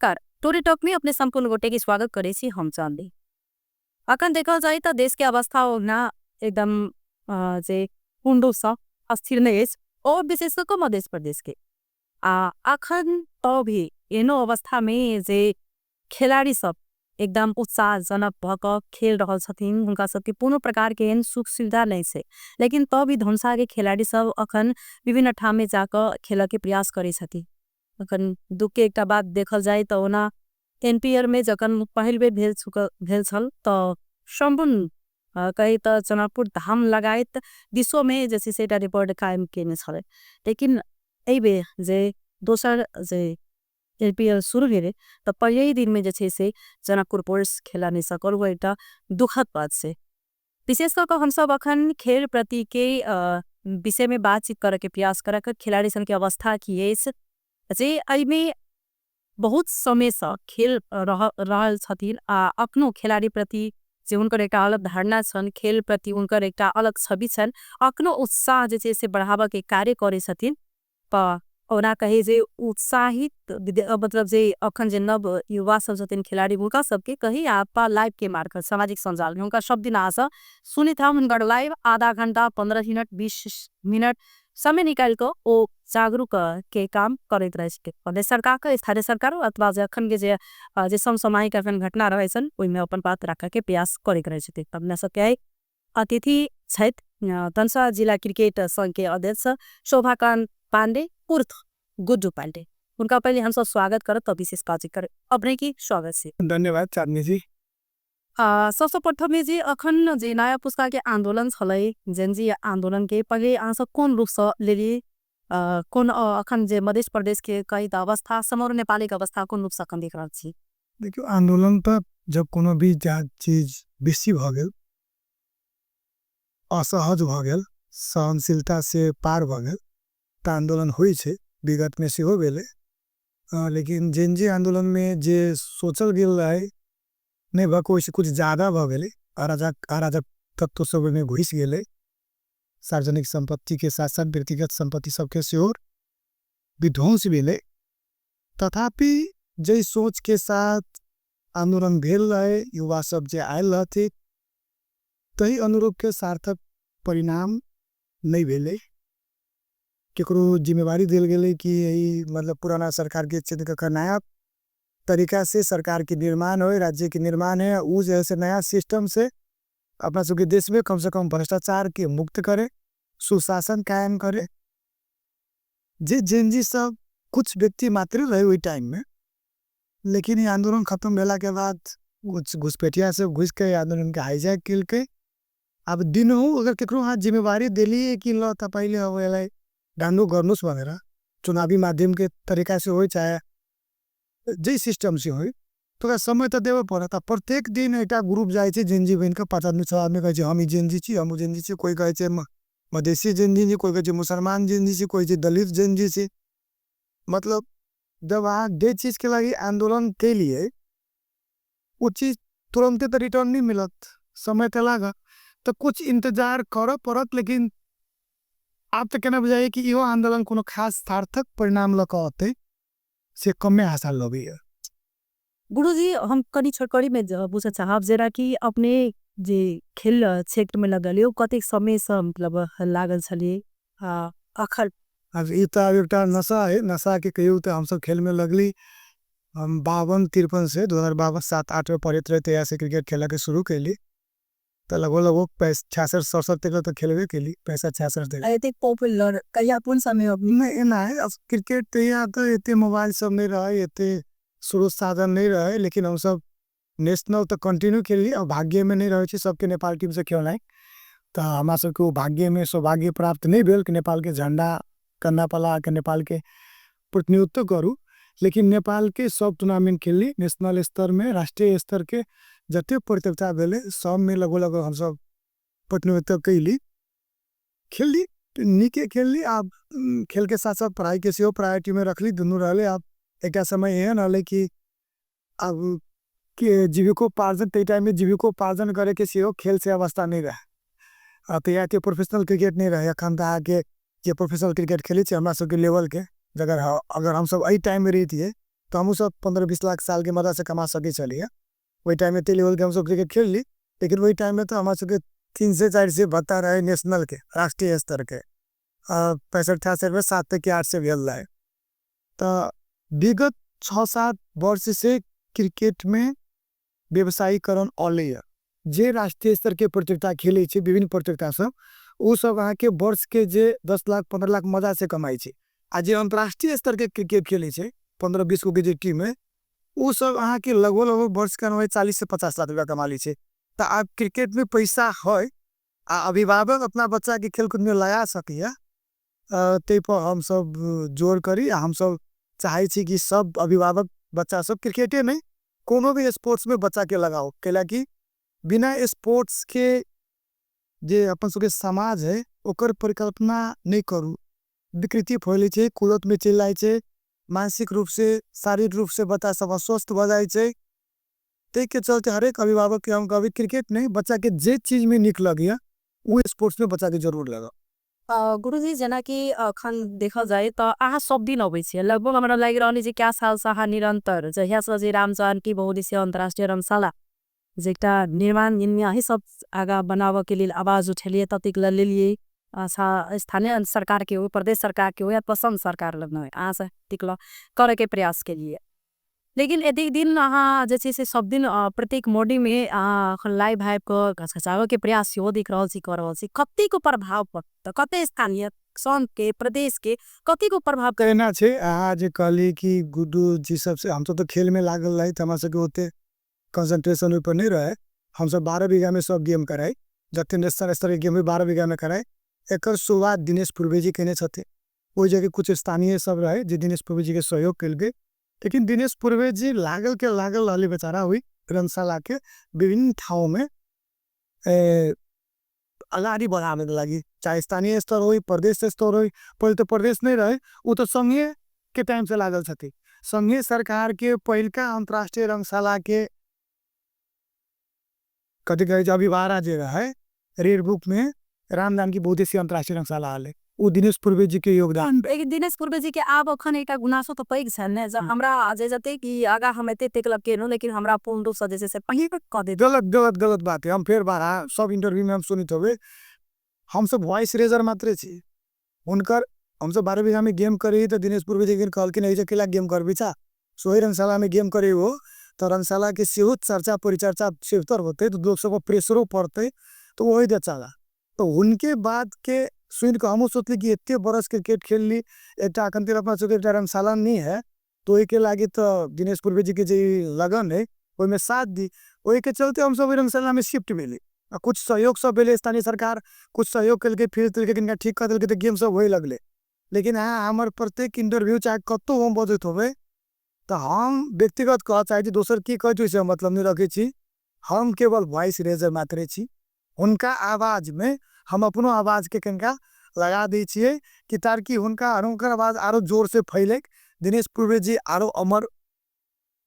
नमस्कार, टोरी टॉक में अपने संपूर्ण गोटे के स्वागत करे छी। हम चांदी अखन देखल जाय त देश के अवस्था ओना एकदम जे पूर्ण रूप से अस्थिर नहीं अछि और विशेष कर मध्य प्रदेश के आ अखन तो भी एनो अवस्था में जे खिलाड़ी सब एकदम उत्साहजनक भ क खेल रहल छथिन, हुनका सबके कोनो प्रकार के एहन सुख सुविधा नहीं छे, लेकिन तो भी धनुषा के खिलाड़ी सब अखन विभिन्न ठाम में जाकर खेल के प्रयास करे छथिन। अखन दुख के एकटा बात देखल जाय तो ओना एनपीएल में जखन पहिल बेर भेल छल तो सम्पूर्ण कही तो जनकपुर धाम लगायत विश्व में जैसे से एकटा रिकॉर्ड कायम केने छलै, लेकिन एहि बेर जे दोसर जे एनपीएल शुरू भेलै तो पहले ही दिन में जैसे से जनकपुर पुलिस खेला नहीं सकल, वो एकटा दुखद बात से। विशेष कर हम सब अखन खेल प्रति के विषय में बातचीत करे के प्रयास करे के खिलाड़ी सन के अवस्था की अछि जे एहि में बहुत समय से खेल रहल छथिन आ अखनो खिलाड़ी प्रति जे हुनकर एकटा अलग धारणा छन, खेल प्रति हुनकर एकटा अलग छवि छन, अखनो उत्साह जे से बढ़ावा के कार्य करे छथिन। त ओना कहे जे उत्साहित मतलब जे अखन जे नव युवा सब छथिन खिलाड़ी हुनका सबके कही आपा लाइव के मार्फत सामाजिक सञ्जाल में हुनका सब दिन आशा सुनित हम हुनकर लाइव आधा घंटा 15 मिनट 20 मिनट समय निकाल के ओ जागरूक के काम करैत रहे छथिन। प्रदेश सरकार के स्थानीय सरकार अथवा जे अखन के जे समसामयिक अखन घटना रहे छन ओहिमे अपन बात रखे के प्रयास करैत रहे छथिन। अपना सबके अतिथि छथि धनुषा जिला क्रिकेट संघ के अध्यक्ष शोभाकांत पांडे उर्फ गुड्डू पांडे, उनका पहले हम सब स्वागत करब तब विशेष बातचीत करब। अपने की स्वागत से। धन्यवाद चांदनी जी। सबसे प्रथम में जी अखन जे नया पुस्ता के आंदोलन छलै जेनजी आंदोलन के पहले अहाँ सब कोन रूप से लेली, कोन अखन जे मध्य प्रदेश के कई त अवस्था समग्र नेपाली के अवस्था कोन रूप से अखन देख रहल छी? देखियो आंदोलन त जब कोनो भी चीज बेसी भ गेल, असहज भ गेल, सहनशीलता से पार भ गेल त आंदोलन होइ छै, विगत में सेहो भेलै। लेकिन जेनजी आंदोलन में जे सोचल गेल रहे नहीं भ के ओइसे कुछ ज्यादा भ गेलै, अराजक तत्व सब में घुस गेलै, सार्वजनिक संपत्ति के साथ साथ व्यक्तिगत संपत्ति सबके सेहो विध्वंस भेलै। तथापि जे सोच के साथ आंदोलन भेल रहे, युवा सब जे आयल रहथिन तही अनुरूप के सार्थक परिणाम नहीं भेलै। केकरो जिम्मेवारी देल गेलै कि यही मतलब पुराना सरकार के चेंज कर नया तरीका से सरकार के निर्माण होए, राज्य के निर्माण है, उ जे है नया सिस्टम से अपना सबके देश में कम से कम भ्रष्टाचार के मुक्त करे, सुशासन कायम करे। जे जेनजी सब कुछ व्यक्ति मात्र रहे वही टाइम में, लेकिन ये आंदोलन खत्म भेला के बाद कुछ घुसपैठिया सब घुस के आंदोलन के हाईजैक केलकै। अब दिनहु अगर केकरो हाथ जिम्मेवारी देली कि ल तपाईले अब यसलाई डान्डो गर्नुहोस् भनेर चुनावी माध्यम के तरीका से होई चाहे जे सिस्टम से होई तो ओकरा समय त देबे पड़त। आ प्रत्येक दिन एकटा ग्रुप जाइ छै जेनजी बनि के, 5 आदमी 6 आदमी कहै छै हम ई जेनजी छी, हम ओ जेनजी छी, कोई कहै छै मधेसी जेनजी छी, कोई कहै छै मुसलमान जेनजी छी, कोई कहै छै दलित जेनजी छी। मतलब जब अहाँ जे चीज के लागि आंदोलन केलिए ओ चीज तुरंते तो रिटर्न नहीं मिलत, समय तो लागत, तो कुछ इंतजार करऽ पड़त। लेकिन आब तो केना बुझाइए कि इहो आंदोलन कोनो खास सार्थक परिणाम लऽ कऽ अतै से कमे आशा लगैए। गुरुजी हम कनि छोटकरी में पूछऽ चाहब जेना कि अपने जे खेल क्षेत्र में लगलियो कतेक समय से मतलब लागल छलिए अखन? अब ई तो एकटा नशा है, नशा के कहियो तो हम सब खेल में लगली हम 52-53 से 2052 7-8 में पढ़ते रहे तहिया से क्रिकेट खेला के शुरू कैली, तो लगभग लगभग 66-67 तक तो खेलबे कैली, 65-66 तक। एते पॉपुलर कहिया कोन समय अभी? नहीं, एना है, अब क्रिकेट तहिया तो एते मोबाइल सब नहीं रहे, एते स्रोत साधन नहीं रहे, लेकिन हम सब नेशनल तो कंटिन्यू खेली। और भाग्य में नहीं रहे छी सबके नेपाल टीम से खेलनाइ, तो हमरा सबके वो भाग्य में सौभाग्य प्राप्त नहीं भेल कि नेपाल के झंडा कंधा पर लगा के नेपाल के प्रतिनिधित्व करू, लेकिन नेपाल के सब टूर्नामेंट खेलली, नेशनल स्तर में राष्ट्रीय स्तर के जते प्रतियोगिता भेलै सब में लगभग लगभग हम सब प्रतिनिधित्व कैली, खेलली नीके खेलली। आब खेल के साथ साथ पढ़ाई के सेहो प्रायोरिटी में रखली, दुनू रहले। आब एकटा समय एहन रहलै कि अब के जीविकोपार्जन तै टाइम में जीविकोपार्जन करे के सेहो खेल से अवस्था नहीं रहे, आ तहिया के प्रोफेशनल क्रिकेट नहीं रहे। अखन तऽ अहाँके जे प्रोफेशनल क्रिकेट खेलै छै हमरा सबके लेवल के, अगर हम सब एहि टाइम में रहितियै तऽ हमहूँ सब 15-20 लाख सालके मजासँ कमा सकै छलियै। ओहि टाइममे एते लेवलके हमसब क्रिकेट खेलली, लेकिन ओहि टाइममे तऽ हमरा सबके 300-400 भत्ता रहै नेशनलके, राष्ट्रीय स्तरके। 65-66मे 7 कि 8 सए भेल रहै। तऽ विगत 6-7 वर्षसँ क्रिकेटमे व्यवसायीकरण अयलैए। जे राष्ट्रीय स्तरके प्रतियोगिता खेलै छै, विभिन्न प्रतियोगिता सब, ओ सब अहाँके वर्षके जे 10 लाख 15 लाख मजासँ कमाइ छै। आ जे अन्तर्राष्ट्रीय स्तरके क्रिकेट खेलै छै, 15-20 गोके जे टीम है, ओ सब अहाँके लगभग लगभग वर्षके अनुमान 40 से 50 लाख रुपया कमा लै छै। तऽ आब क्रिकेटमे पैसा है आ अभिभावक अपना बच्चाके खेलकूदमे लगा सकैए, ताहिपर हमसब जोर करी। आ हमसब चाहै छी कि सब अभिभावक बच्चा सब क्रिकेटे नहि, कोनो भी स्पोर्ट्समे बच्चाके लगाउ, कैलाकि बिना स्पोर्ट्सके जे अपन सबके समाज है, ओकर परिकल्पना नहि करू। विकृति फैलै छै, कुलतमे चलि जाइ छै, मानसिक रूपसँ, शारीरिक रूपसँ बच्चा सब अस्वस्थ भऽ जाइ छै। ताहिके चलते हरेक अभिभावकके हम कहबै, क्रिकेट नहि, बच्चाके जे चीजमे नीक लगैए, ओ स्पोर्ट्समे बच्चाके जरूर लगाउ। गुरुजी, जेनाकि अखन देखल जाय तऽ अहाँ सब दिन अबै छियै। लगभग हमरा लागि रहल जे कए सालसँ अहाँ निरन्तर, जहियासँ जे राम जानकी बहुउद्देशीय अन्तर्राष्ट्रीय रंगशाला जे एकटा निर्माण अहीं सब आगाँ बनाबऽ के लेल आवाज उठेलियै, ततेक लऽ लेलियै, स्थानीय सरकार के हो, प्रदेश सरकार के हो या पसंद सरकार लग, अहाँ से टिकल करे के प्रयास केलियै। लेकिन एतेक दिन अहाँ जे छै से सब दिन प्रत्येक मोडीमे अहाँ अखन लाइव आबि कऽ घचघचाबऽ के प्रयास सेहो देख रहल छी, कऽ रहल छी। कतेको प्रभाव पड़त, कते स्थानीय संघ के, प्रदेश के कतेको प्रभाव? तऽ एना छै, अहाँ जे कहली कि गुड्डू जी सबसे, हमसब तऽ खेलमे लागल रही, तऽ हमरा सबके ओते कंसंट्रेशन ओहिपर नहि रहै। हमसब 12 बीघामे सब गेम कराइ, जते नेशनल स्तरके गेम होइ, 12 बीघामे कराइ। एकर शुरुआत दिनेश पूर्वे जी केने छथिन। ओहि जगह कुछ स्थानीय सब रहै जे दिनेश पूर्वे जी के सहयोग केलकै, लेकिन दिनेश पूर्वे जी लागल के लागल रहली बेचारा ओहि रंगशाला के विभिन्न ठाउँमे अगाडि बढ़ाबैके लागि, चाहे स्थानीय स्तर होइ, प्रदेश स्तर होइ। पहिले तऽ प्रदेश नहि रहै, ओ तऽ संघीय के टाइम से लागल छथिन। संघीय सरकार के पहिलका अन्तर्राष्ट्रीय रंगशाला के कथी कहै छै, अभिभारा जे रहै, रेड बुक में राम जानकी बहुद्देशीय अन्तर्राष्ट्रीय रंगशाला हलै, ओ दिनेश पूर्वे जी के योगदान। दिनेश पूर्वे जी के आब अखन एकटा गुनासो तऽ पैघ छनि ने, जे हमरा जे जते कि आगा हम एते एतेक लग केलहुँ, लेकिन हमरा पूर्ण रूपसँ जे छै से पहिल कऽ देत। गलत, गलत, गलत बात है। हम फेर बारहा सब इंटरव्यू में हम सुनित होबे, हमसब वॉइस रेजर मात्रे छी हुनकर। हमसब 12 बीघा में गेम करी तऽ दिनेश पूर्वे जी एक कहलखिन, एहि जे गेम करबी छा, सो रंगशाला में गेम करी हो तऽ रंगशाला के सेहो चर्चा परिचर्चा सेवतर होते, तऽ लोक सबके प्रेशरो पड़तै, तऽ वही दे चला। तऽ हुनके बात के सुनि कऽ हमहूँ सोचली कि एते बरस क्रिकेट खेलली, एकटा अखन तक अपना सबके एकटा रंगशाला नहि है, तऽ ओहिके लागि तऽ दिनेश पूर्वे जी के जे लगन है, ओहिमे साथ दी। ओहिके चलते हमसब ओहि रंगशाला में शिफ्ट भेली आ कुछ सहयोग सब भेलै। स्थानीय सरकार कुछ सहयोग केलकै, फिर तेलकै, कनिका ठीक कऽ देलकै, तऽ गेम सब होए लगलै। लेकिन अहाँ हमर प्रत्येक इंटरव्यू, चाहे कतहु हम बजैत होबै, तऽ हम व्यक्तिगत कहऽ चाहै छी, दोसर की कहै छै ओहिसँ मतलब नहि रखै छी। हम केवल वॉइस रेजर मात्रे छी। हुनका आवाजमे हम अपनो आवाजके कनिका लगा दै छियै कि ताकि हुनका हुनकर आवाज आरो जोर से फैले, दिनेश पूर्वे जी आरो अमर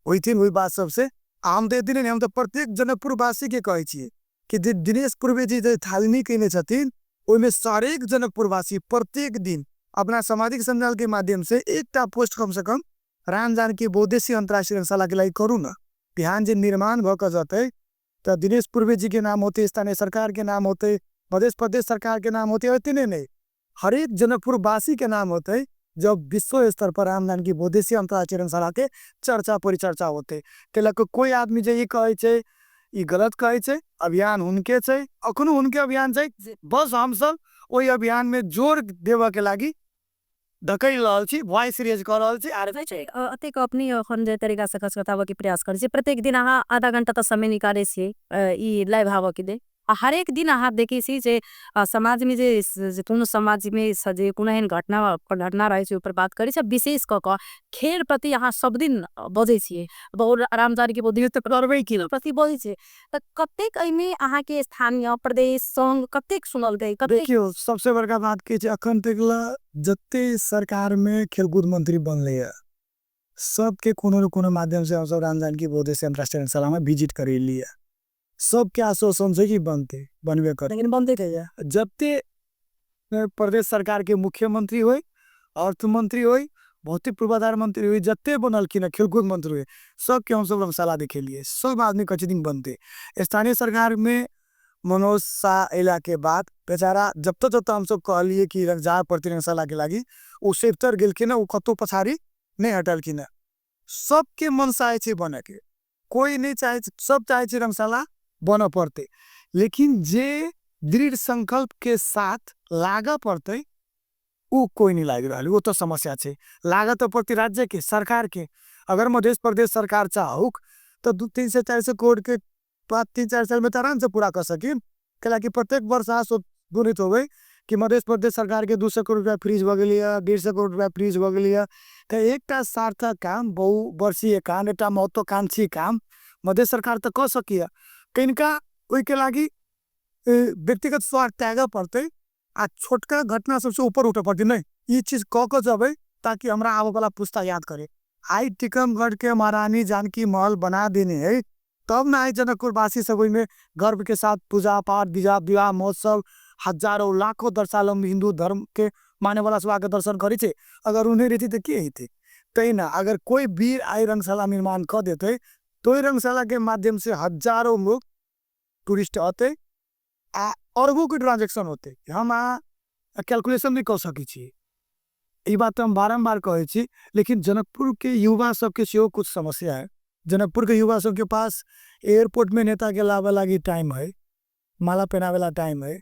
होइथिन ओहि बात सबसे। आ हम तऽ एतने नहि, हम तऽ प्रत्येक जनकपुरवासीके कहै छियै कि जे दिनेश पूर्वे जी जे थालनी कयने छथिन, ओहिमे हरेक जनकपुरवासी प्रत्येक दिन अपना सामाजिक सञ्जालके माध्यम से एकटा पोस्ट कमसँ कम राम जानकी बहुद्देशीय अन्तर्राष्ट्रीय रंगशालाके लागि करू ने। बिहान जे निर्माण भऽ कऽ जेतै तऽ दिनेश पूर्वे जी के नाम होतै, स्थानीय सरकार के नाम होतै, मध्य प्रदेश सरकार के नाम होतै, एतने नहि, हरेक जनकपुरवासी के नाम होतै, जब विश्व स्तर पर राम जानकी बहुद्देशीय अन्तर्राष्ट्रीय रंगशाला के चर्चा परिचर्चा होतै। ताहि लऽ कऽ कोइ आदमी जे ई कहै छै, ई गलत कहै छै। अभियान हुनके छै, अखनो हुनके अभियान छै। बस हमसब ओहि अभियान में जोर देबऽ के लागि धकैल रहल छी, वॉइस रेज कऽ रहल छी आर एतेक अपने अखन जे तरीका से घचघचाबऽ के प्रयास करै छी, प्रत्येक दिन अहाँ आधा घंटा तऽ समय निकालै छियै ई लाइव आबऽ के लेल। आ हरेक दिन अहाँ देखै छी जे समाजमे जे जे कोनो समाजमे जे कोनो एहन घटना घटना रहै छै, ओहिपर बात करै छै। विशेष कऽ कऽ खेल प्रति अहाँ सब दिन बजै छियै, बहुत राम जानकी बहुत करबै की प्रति बजै छियै, तऽ कतेक एहिमे अहाँके स्थानीय, प्रदेश, संघ कतेक सुनलकै, कतेक? देखियौ, सबसे बड़का बात की छै, अखन तक ला जते सरकार में खेलकूद मंत्री बनले है, सबके कोनो न कोनो माध्यम से हमसब राम जानकी बहुद्देशीय अन्तर्राष्ट्रीय रंगशाला में विजिट करेलिए। सबके आश्वासन छै कि बनते, बनबे कर। लेकिन बनते कहिया? जते प्रदेश सरकार के मुख्यमंत्री होइ, अर्थमंत्री होइ। भौतिक पूर्वाधार मंत्री हुए, जते बनलखिन हँ, खेलकूद मंत्री हुए, सबके हमसब रंगशाला देखेलियै। सब आदमी कहै छथिन बनतै। स्थानीय सरकार मे मनोज शाह अयला के बाद बेचारा जतऽ जतऽ हमसब कहलियै कि जाय पड़तै रंगशाला के लागी, ओ सेक्टर गेलखिन हँ, ओ कतौ पछाड़ी नहि हटलखिन हँ। सबके मनसा छै बने के, कोई नहि चाहे, सब चाहे छै रंगशाला बनऽ पड़तै, लेकिन जे दृढ़ संकल्प के साथ लागऽ पड़तै ओ कोई नहीं लागि रहल। ओ तऽ समस्या छै। लागऽ तऽ पड़तै राज्य के सरकार के। अगर मध्य प्रदेश सरकार चाहूक तऽ 200-300 400 करोड़ के 3-4 साल में तऽ आराम से पूरा कर सकिन। कैलाकि प्रत्येक वर्ष अहाँ गुणित होबै कि मध्य प्रदेश सरकार के 200 करोड़ रुपया फ्रीज भऽ गेलैया, 150 करोड़ रुपया फ्रीज भऽ गेलैया। तऽ एकटा सार्थक काम, बहुवर्षीय काम, एकटा महत्वाकांक्षी काम मध्य सरकार तऽ कऽ सकैया। कनिका ओहिके लागी व्यक्तिगत स्वार्थ त्यागऽ पड़तै आ छोटका घटना सबसे ऊपर उठऽ पड़तै। नहि, ई चीज कऽ के जेबै ताकि हमरा आबऽ वाला पुस्ता याद करे। आइ टीकमगढ़ के महारानी जानकी महल बना देने है तब न आइ जनकपुरवासी सब ओहिमे गर्व के साथ पूजा पाठ, विवाह महोत्सव, हजारों लाखों दर्शालु हिन्दू धर्म के माने वाला सब आके दर्शन करै छै। अगर उ नहि रहितै तऽ के हेतै? तहिना अगर कोई वीर आइ रंगशाला निर्माण कऽ देतै तऽ ओहि रंगशाला के माध्यम से हजारों लोग टूरिस्ट अतै आ अरबों के ट्रांजेक्शन होतै। हम अहाँ कैलकुलेशन नहि कऽ सकै छी। ई बात तऽ हम बारम्बार कहै छी, लेकिन जनकपुर के युवा सबके सेहो कुछ समस्या है। जनकपुर के युवा सबके पास एयरपोर्ट में नेता के लाबे लागी टाइम है, माला पहनावे ला टाइम है,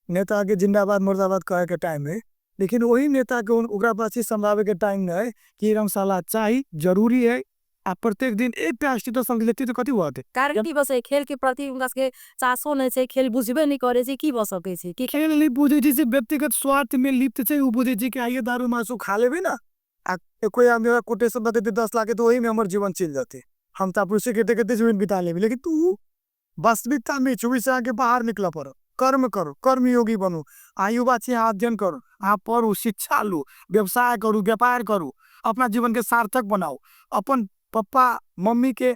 नेता के जिंदाबाद मुर्दाबाद कहे के टाइम है, लेकिन वही नेता के ओकरा पास समझावे के टाइम नहीं है कि रंगशाला चाही, जरूरी है। आ प्रत्येक दिन एकटा स्टेटस लेती तऽ कथी होतै? कारण की बस खेल के प्रति हुनका सबके चासो नहि छै, खेल बुझबे नहि करै छै, की भऽ सकै छै? की खेल नहि बुझै छै से व्यक्तिगत स्वार्थ में लिप्त छै। ओ बुझै छै कि आइये दारू मासु खा लेबै ने आ कोई आदमी हमरा कोटेशन दऽ देतै 10 लाख के तऽ ओहिमे हमर जीवन चलि जेतै, हम तऽ चापलूसी करिते करिते जीवन बिता लेबै। लेकिन तू वास्तविकता में छै, ओहिसँ अहाँके बाहर निकलऽ पड़त। कर्म करू, कर्मयोगी बनू। अहाँ युवा छी, अहाँ अध्ययन करू, अहाँ पढ़ू, शिक्षा लू, व्यवसाय करू, व्यापार करू, अपना जीवन के सार्थक बनाउ, अपन पप्पा मम्मी के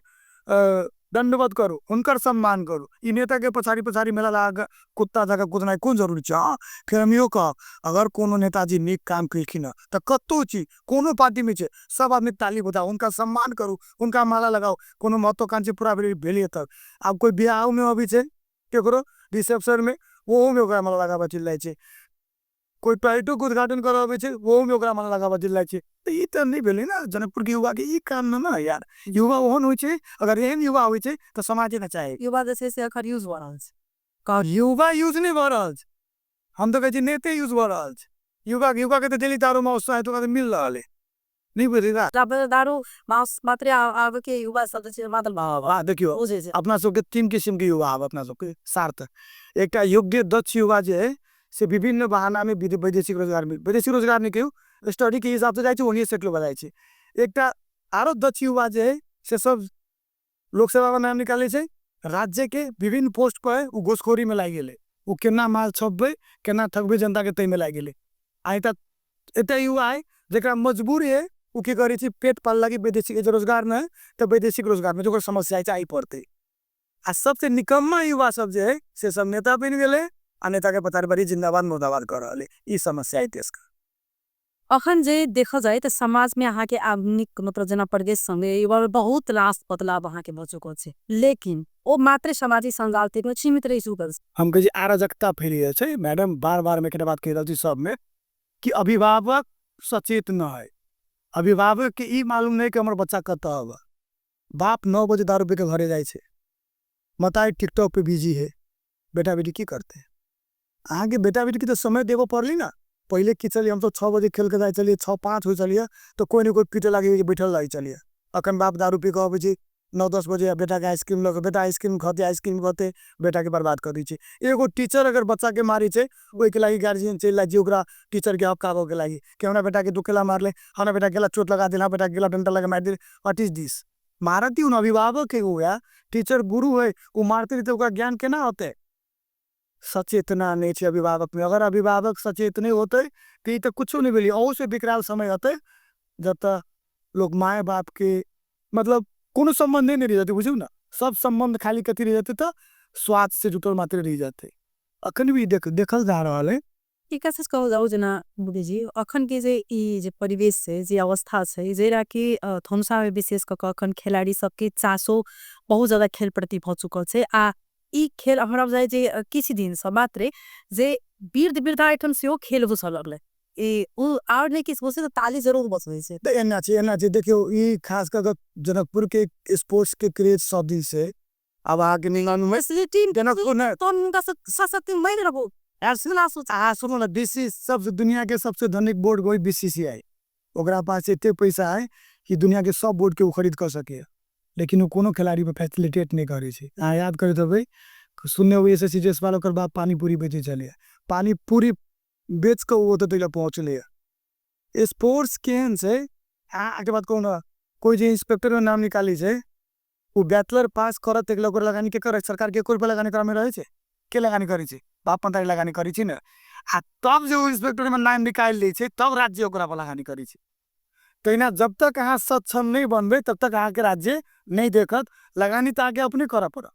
दंडवत करू, हुनकर सम्मान करू। ई नेता के पछाड़ी पछाड़ी मेला लगा कऽ कुत्ता जकाँ कुदनाइ कोन जरूरी छै? हँ, फेर हम इहो कहब, अगर कोनो नेताजी नीक काम केलखिन हँ तऽ कतहु छी, कोनो पार्टी में छै, सब आदमी ताली बजाउ, हुनका सम्मान करू, हुनका माला लगाउ। कोनो महत्वाकांक्षी पूरा भेलियै तब। आब कोइ बियाहो में अबै छै केकरो रिसेप्शन में, ओहो में ओकरा माला लगाबऽ चलि जाइ छै। कोइ टॉयलेटो के उद्घाटन करऽ अबै छै, ओहो में ओकरा माला लगाबऽ चलि जाइ छै। तऽ ई तऽ नहि भेलै ने जनकपुर के युवा के ई काम ने यार। युवा ओहन होइ छै, अगर एहन युवा होइ छै तऽ समाजे ने चाही। युवा जे छै से अखन यूज भऽ रहल छै। युवा यूज नहि भऽ रहल छै, हम तऽ कहै छी नेते यूज भऽ रहल छै। युवा युवा के तऽ डेली दारू मांस चाहे तऽ मिल रहल है, नहि बुझली? दारू मांस मात्रे आब के युवा सब जे छै मातल भाव। देखियौ, अपना सबके 3 किसिम के युवा आब अपना सबके सार्थ। एकटा योग्य दक्ष युवा जे है से विभिन्न बहाना में वैदेशिक रोजगार में, वैदेशिक रोजगार नहीं कहियौ, स्टडी के हिसाब से जाइ छै, ओहिए सेटल भऽ जाइ छै। एकटा आरो दक्ष युवा जे है से सब लोकसेवा में नाम निकालै छै, राज्य के विभिन्न पोस्ट पर है, ओ घूसखोरी में लागि गेलै, ओ केना माल छपबै केना ठकबै जनता के ताहिमे लागि गेलै। आ एकटा युवा है जकरा मजबूरी है, ओ की करै छै पेट पाल लागी वैदेशिक रोजगार में है तऽ वैदेशिक रोजगार में ओकर समस्या छै आइ पड़तै। आ सबसे निकम्मा युवा सब जे है से सब नेता बनि गेलै आ नेता के पछाड़ी बड़ी जिंदाबाद मुर्दाबाद कऽ रहल है। ई समस्या है देश के। अखन जे देखल जाय तऽ समाज में अहाँ के आधुनिक मतलब जेना प्रदेश संगे युवा में बहुत रास बदलाव अहाँ के भऽ चुकल छै, लेकिन ओ मात्र सामाजिक सञ्जाल तक सीमित रहि चुकल छै। हम कहै छी अराजकता फैल गेल छै मैडम। बार बार हम एकटा बात कहि रहल छी सबमे कि अभिभावक सचेत न है। अभिभावक के ई मालूम नहीं कि हमर बच्चा कतऽ हब। बाप 9 बजे दारू पी के घरे जाइ छै, मताई टिकटॉक पे बिजी है, बेटा बेटी की करते? अहाँ के बेटा बेटी के तो समय देबऽ पड़ली ना। पहिले की चलिए, हम तो 6 बजे खेल के जाइ चलिए, 6-5 हो चलिए तो कोई न कोई पीटे लागे बैठल रही चलिए। अखन बाप दारू पी के अबै छै 9-10 बजे, बेटा के आइसक्रीम लऽ के, बेटा आइसक्रीम खते आइसक्रीम खते, बेटा के बर्बाद कऽ दै छै। एगो टीचर अगर बच्चा के मारै छै ओहिके लागि गार्जियन चलि जाइ छै ओकरा टीचर के हपकाबऽ के लागि कि हमरा बेटा के दुखेला मारले, हमरा बेटा के गेला चोट लगा देल, हमरा बेटा के गेला डंडा लगा मारि देल। What is दिस? मारती उन अभिभावक है, वो या टीचर गुरु है, वो मारते रहते ओकरा ज्ञान केना होतै? सचेतना नहीं छै अभिभावक में। अगर अभिभावक सचेत नहीं होते तो ई तऽ कुछो नहीं भेलै। अहू से विकराल समय होतै जतऽ लोग माय बाप के मतलब कोनो सम्बन्ध नहीं रहि जेतै, बुझू ना। सब सम्बन्ध खाली कथी रहि जेतै तऽ स्वार्थ से जुटल मात्र रहि जेतै। अखन भी देखल जा रहल है एक चीज कहल जाउ, जेना मोदीजी अखन के जे ई जे परिवेश छै, जे अवस्था छै, जेना कि धनुषा में विशेष कऽ अखन खेलाड़ी सबके चासो बहुत ज्यादा खेल प्रति भऽ चुकल छै। आ ई खेल हमरा बुझाइ जे किछु दिन से मात्रे जे वृद्ध वृद्धा एठन सेहो खेल घुसऽ लगलै, ई उ आओर नहि किछु बुझै तऽ ताली जरूर बजबै छै। तऽ एना छै, एना छै, देखियौ ई खास कऽ कऽ जनकपुर के स्पोर्ट्स के क्रेज सब दिन से। आब अहाँके निगम में जनकपुर ने तहन हुनका सशक्ति मानि रहू। अहाँ सुनू ने, बीसी सबसे दुनिया के सबसे धनिक बोर्ड वही बीसीसीआई, ओकरा पास एते पैसा है कि दुनिया के सब बोर्ड के ओ खरीद कऽ सकैए, लेकिन ओ कोनो खिलाड़ी पर फैसिलिटेट नहि करै छै। अहाँ याद करैत हेबै, सुनने होबै एस एस सी जायसवाल, ओकर बाप पानी पूरी बेचै छलैए, पानी पूरी बेच कऽ ओ ओतऽ तक पहुँचलैए। स्पोर्ट्स केहन छै, अहाँके बात कहू ने, कोइ जे इंस्पेक्टर मे नाम निकालै छै, ओ बैचलर पास करत एक ओकर लगानी के करे, सरकार के एको रुपया लगानी ओकरा में रहै छै? के लगानी करै छै? बाप मतारी लगानी करै छै ने। आ तब जे ओ इंस्पेक्टर मे नाम निकालि दै छै, तब राज्य ओकरा पर लगानी करै छै। तहिना जब तक अहाँ सक्षम नहि बनबै तब तक अहाँके राज्य नहि देखत। लगानी तऽ अहाँके अपने करऽ पड़त,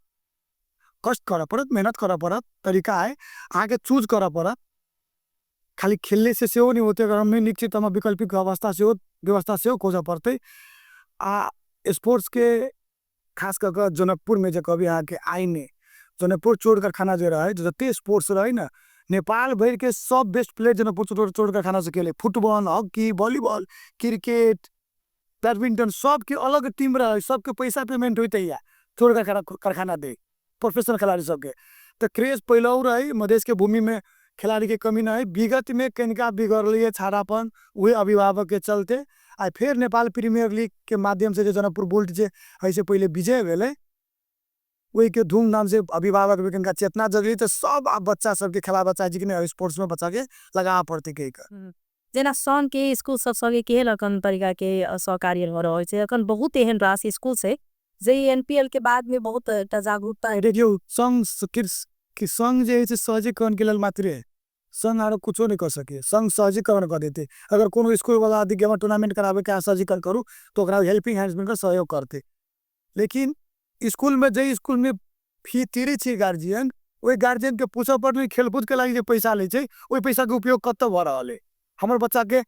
कष्ट करऽ पड़त, मेहनत करऽ पड़त, तरीका है अहाँके चूज करऽ पड़त। खाली खेलले से सेहो नहि होतै, अगर हम नहि नीक छी तऽ हमरा वैकल्पिक अवस्था सेहो व्यवस्था सेहो खोजऽ पड़तै। आ स्पोर्ट्स के खास कऽ कऽ जनकपुरमे जे कहबै अहाँके, आइ नहि, जनकपुर चोर कारखाना जे रहै, जते स्पोर्ट्स रहै ने, नेपाल भरिके सब बेस्ट प्लेयर जनकपुर चोर चोर कारखाना से खेले। Football, hockey, volleyball, cricket, badminton, सबके अलग टीम रहै, सबके पैसा पेमेंट होइते या चोर कारखाना कारखाना दे प्रोफेशनल खिलाड़ी सबके। तऽ क्रेज पहिलहु रहै, मधेशके भूमिमे खिलाड़ीके कमी नहि है। विगतमे कनिका बिगड़लै छाड़ापन उहे अभिभावकके चलते। आ फेर नेपाल प्रीमियर लीग के माध्यम से जे जनकपुर बोल्ट जे एहिसँ पहिले विजय भेलै, ओहिके धूमधाम से अभिभावक भी कनिका चेतना जगलै, तऽ सब आब बच्चा सबके खेलाबऽ चाहै छै कि नहि, स्पोर्ट्स में बच्चा के लगाबऽ पड़तै कहि कऽ। जेना संघ के स्कूल सब संगे केहन अखन तरीका के सहकार्य भऽ रहल छै? अखन बहुत एहन रास स्कूल छै जे एनपीएल के बाद में बहुत एकटा जागरूकता। देखियौ, संघ कि संघ जे है से सहजीकरण के लेल मात्रे है, संघ आरो कुछो नहि कऽ सकैए। संघ सहजीकरण कऽ देतै, अगर कोनो स्कूल वाला आदि के टूर्नामेंट कराबे के अहाँ सहजीकरण करू तऽ ओकरा हेल्पिंग हैंड्स मिलकर सहयोग करतै। लेकिन स्कूल में, जे स्कूल में फी तिरै छै गार्जियन, ओहि गार्जियन के पूछऽ पड़लै, खेलकूद के लागि जे पैसा लै छै ओहि पैसा के उपयोग कतऽ भऽ रहल है? हमर बच्चा के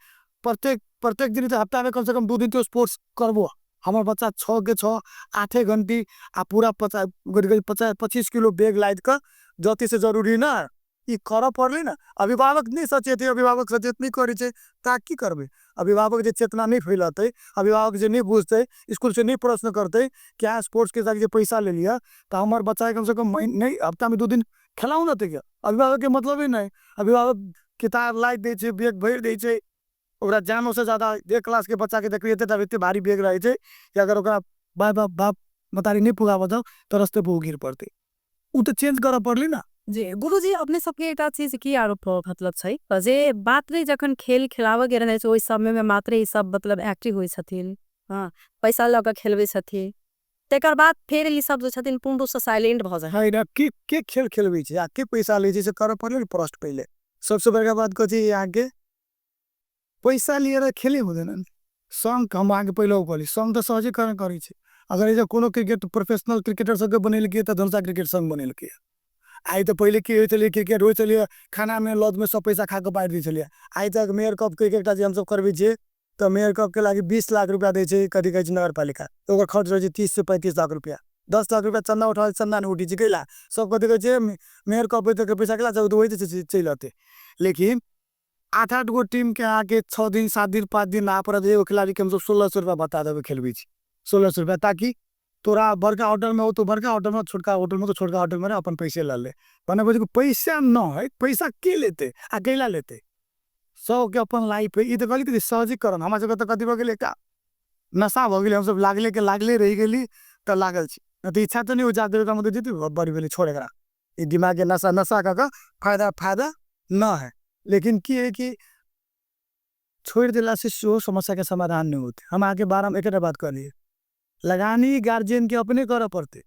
प्रत्येक प्रत्येक दिन, हफ्ता में कम से कम 2 दिन तो स्पोर्ट्स करबो, हमर बच्चा 6 के 6 आठे घंटी आ पूरा 50 50 25 किलो बैग लादि कऽ जते से जरूरी न ई करऽ पड़लै ने। अभिभावक नहि सचेत है, अभिभावक सचेत नहि करै छै तऽ की करबै? अभिभावक जे चेतना नहि फैलतै, अभिभावक जे नहि बुझतै, स्कूल से नहि प्रश्न करतै कि अहाँ स्पोर्ट्स के लागि जे पैसा लेलियै तऽ हमर बच्चा कम से कम नहि हफ्तामे 2 दिन खेलाउ ने तैके अभिभावक के मतलब ही नहि। अभिभावक किताब लादि दै छै, बैग भरि दै छै ओकरा जानो से ज्यादा। एक क्लास के बच्चा के देखबै एते एते भारी बैग रहै छै कि अगर ओकरा बाप बाप बाप मतारी नहि पुगाबऽ जाउ तऽ रस्ते पर ओ गिर पड़तै। ओ तऽ चेंज करऽ पड़लै ने। जी गुरुजी, अपने सबके एकटा चीज की आरोप मतलब छै जे मात्रे जखन खेल खेलाबऽ के रहै छै ओहि समय में मात्रे ई सब मतलब एक्टिव होइ छथिन, हँ, पैसा लऽ कऽ खेलबै छथिन, तकर बाद फेर ई सब जे छथिन पूर्ण रूपसँ साइलेंट भऽ जाइ। है के के खेल खेलबै छै आ के पैसा लै छै से करऽ पड़लै ने प्रश्न पहिले। सबसे बड़का बात कथी, अहाँके पैसा लिएर खेले हुँदैन। सङ्घ, हम अहाँके पहिलहो कहली, सङ्घ तऽ सहजीकरण करै छै। अगर एहिजे कोनो क्रिकेट प्रोफेशनल क्रिकेटर सबके बनेलकै तऽ धनुषा क्रिकेट संघ बनेलकै। आइ तऽ पहिले की होइ छलै, क्रिकेट होइ छलै, खानामे लॉजमे सब पैसा खा कऽ बाँटि दै छलियै। आइ तक मेयर कप क्रिकेट जे हमसब करबै छियै तऽ मेयर कपके लागि 20 लाख रुपया दै छै, कथी कहै छै, नगरपालिका। ओकर खर्च रहै छै 30 से 35 लाख रुपया। 10 लाख रुपया चन्दा उठा, चन्दा नहि उठै छै। कैला? सब कथी कहै छै, मेयर कप होइते पैसा केला वही चलि अतै। लेकिन आठ आठ गो टीम के अहाँके 6 दिन, 7 दिन, 5 दिन नहा पड़त। एगो खिलाड़ीके हमसब 1600 रुपया बता देबै, खेलबै छी 1600 रुपया, ताकि तोरा बड़का होटल में हो तो बड़का होटल में, छोटका होटल में तो छोटका होटल में रह, अपन पैसे लऽ ले। भने पैसा न है, पैसा के लेते आ कैला लेते? सबके अपन लाइफ है। ई तऽ कहली कि सहजीकरण हमरा सबके तऽ कथी भऽ गेलै, एकटा नशा भऽ गेलै। हमसब लागले के लागले रहि गेली तऽ लागल छी, नहि तऽ इच्छा तऽ नहि हो जाते मतलब जेतै बड़ी भेलै, छोड़ एकरा, ई दिमाग के नशा नशा कऽ कऽ फायदा फायदा न है। लेकिन की है कि छोड़ि देला से सेहो समस्या के समाधान नहि होतै। हम अहाँके बारेमे एकेटा बात कहलियै, लगानी गार्जियन के अपने करऽ पड़तै,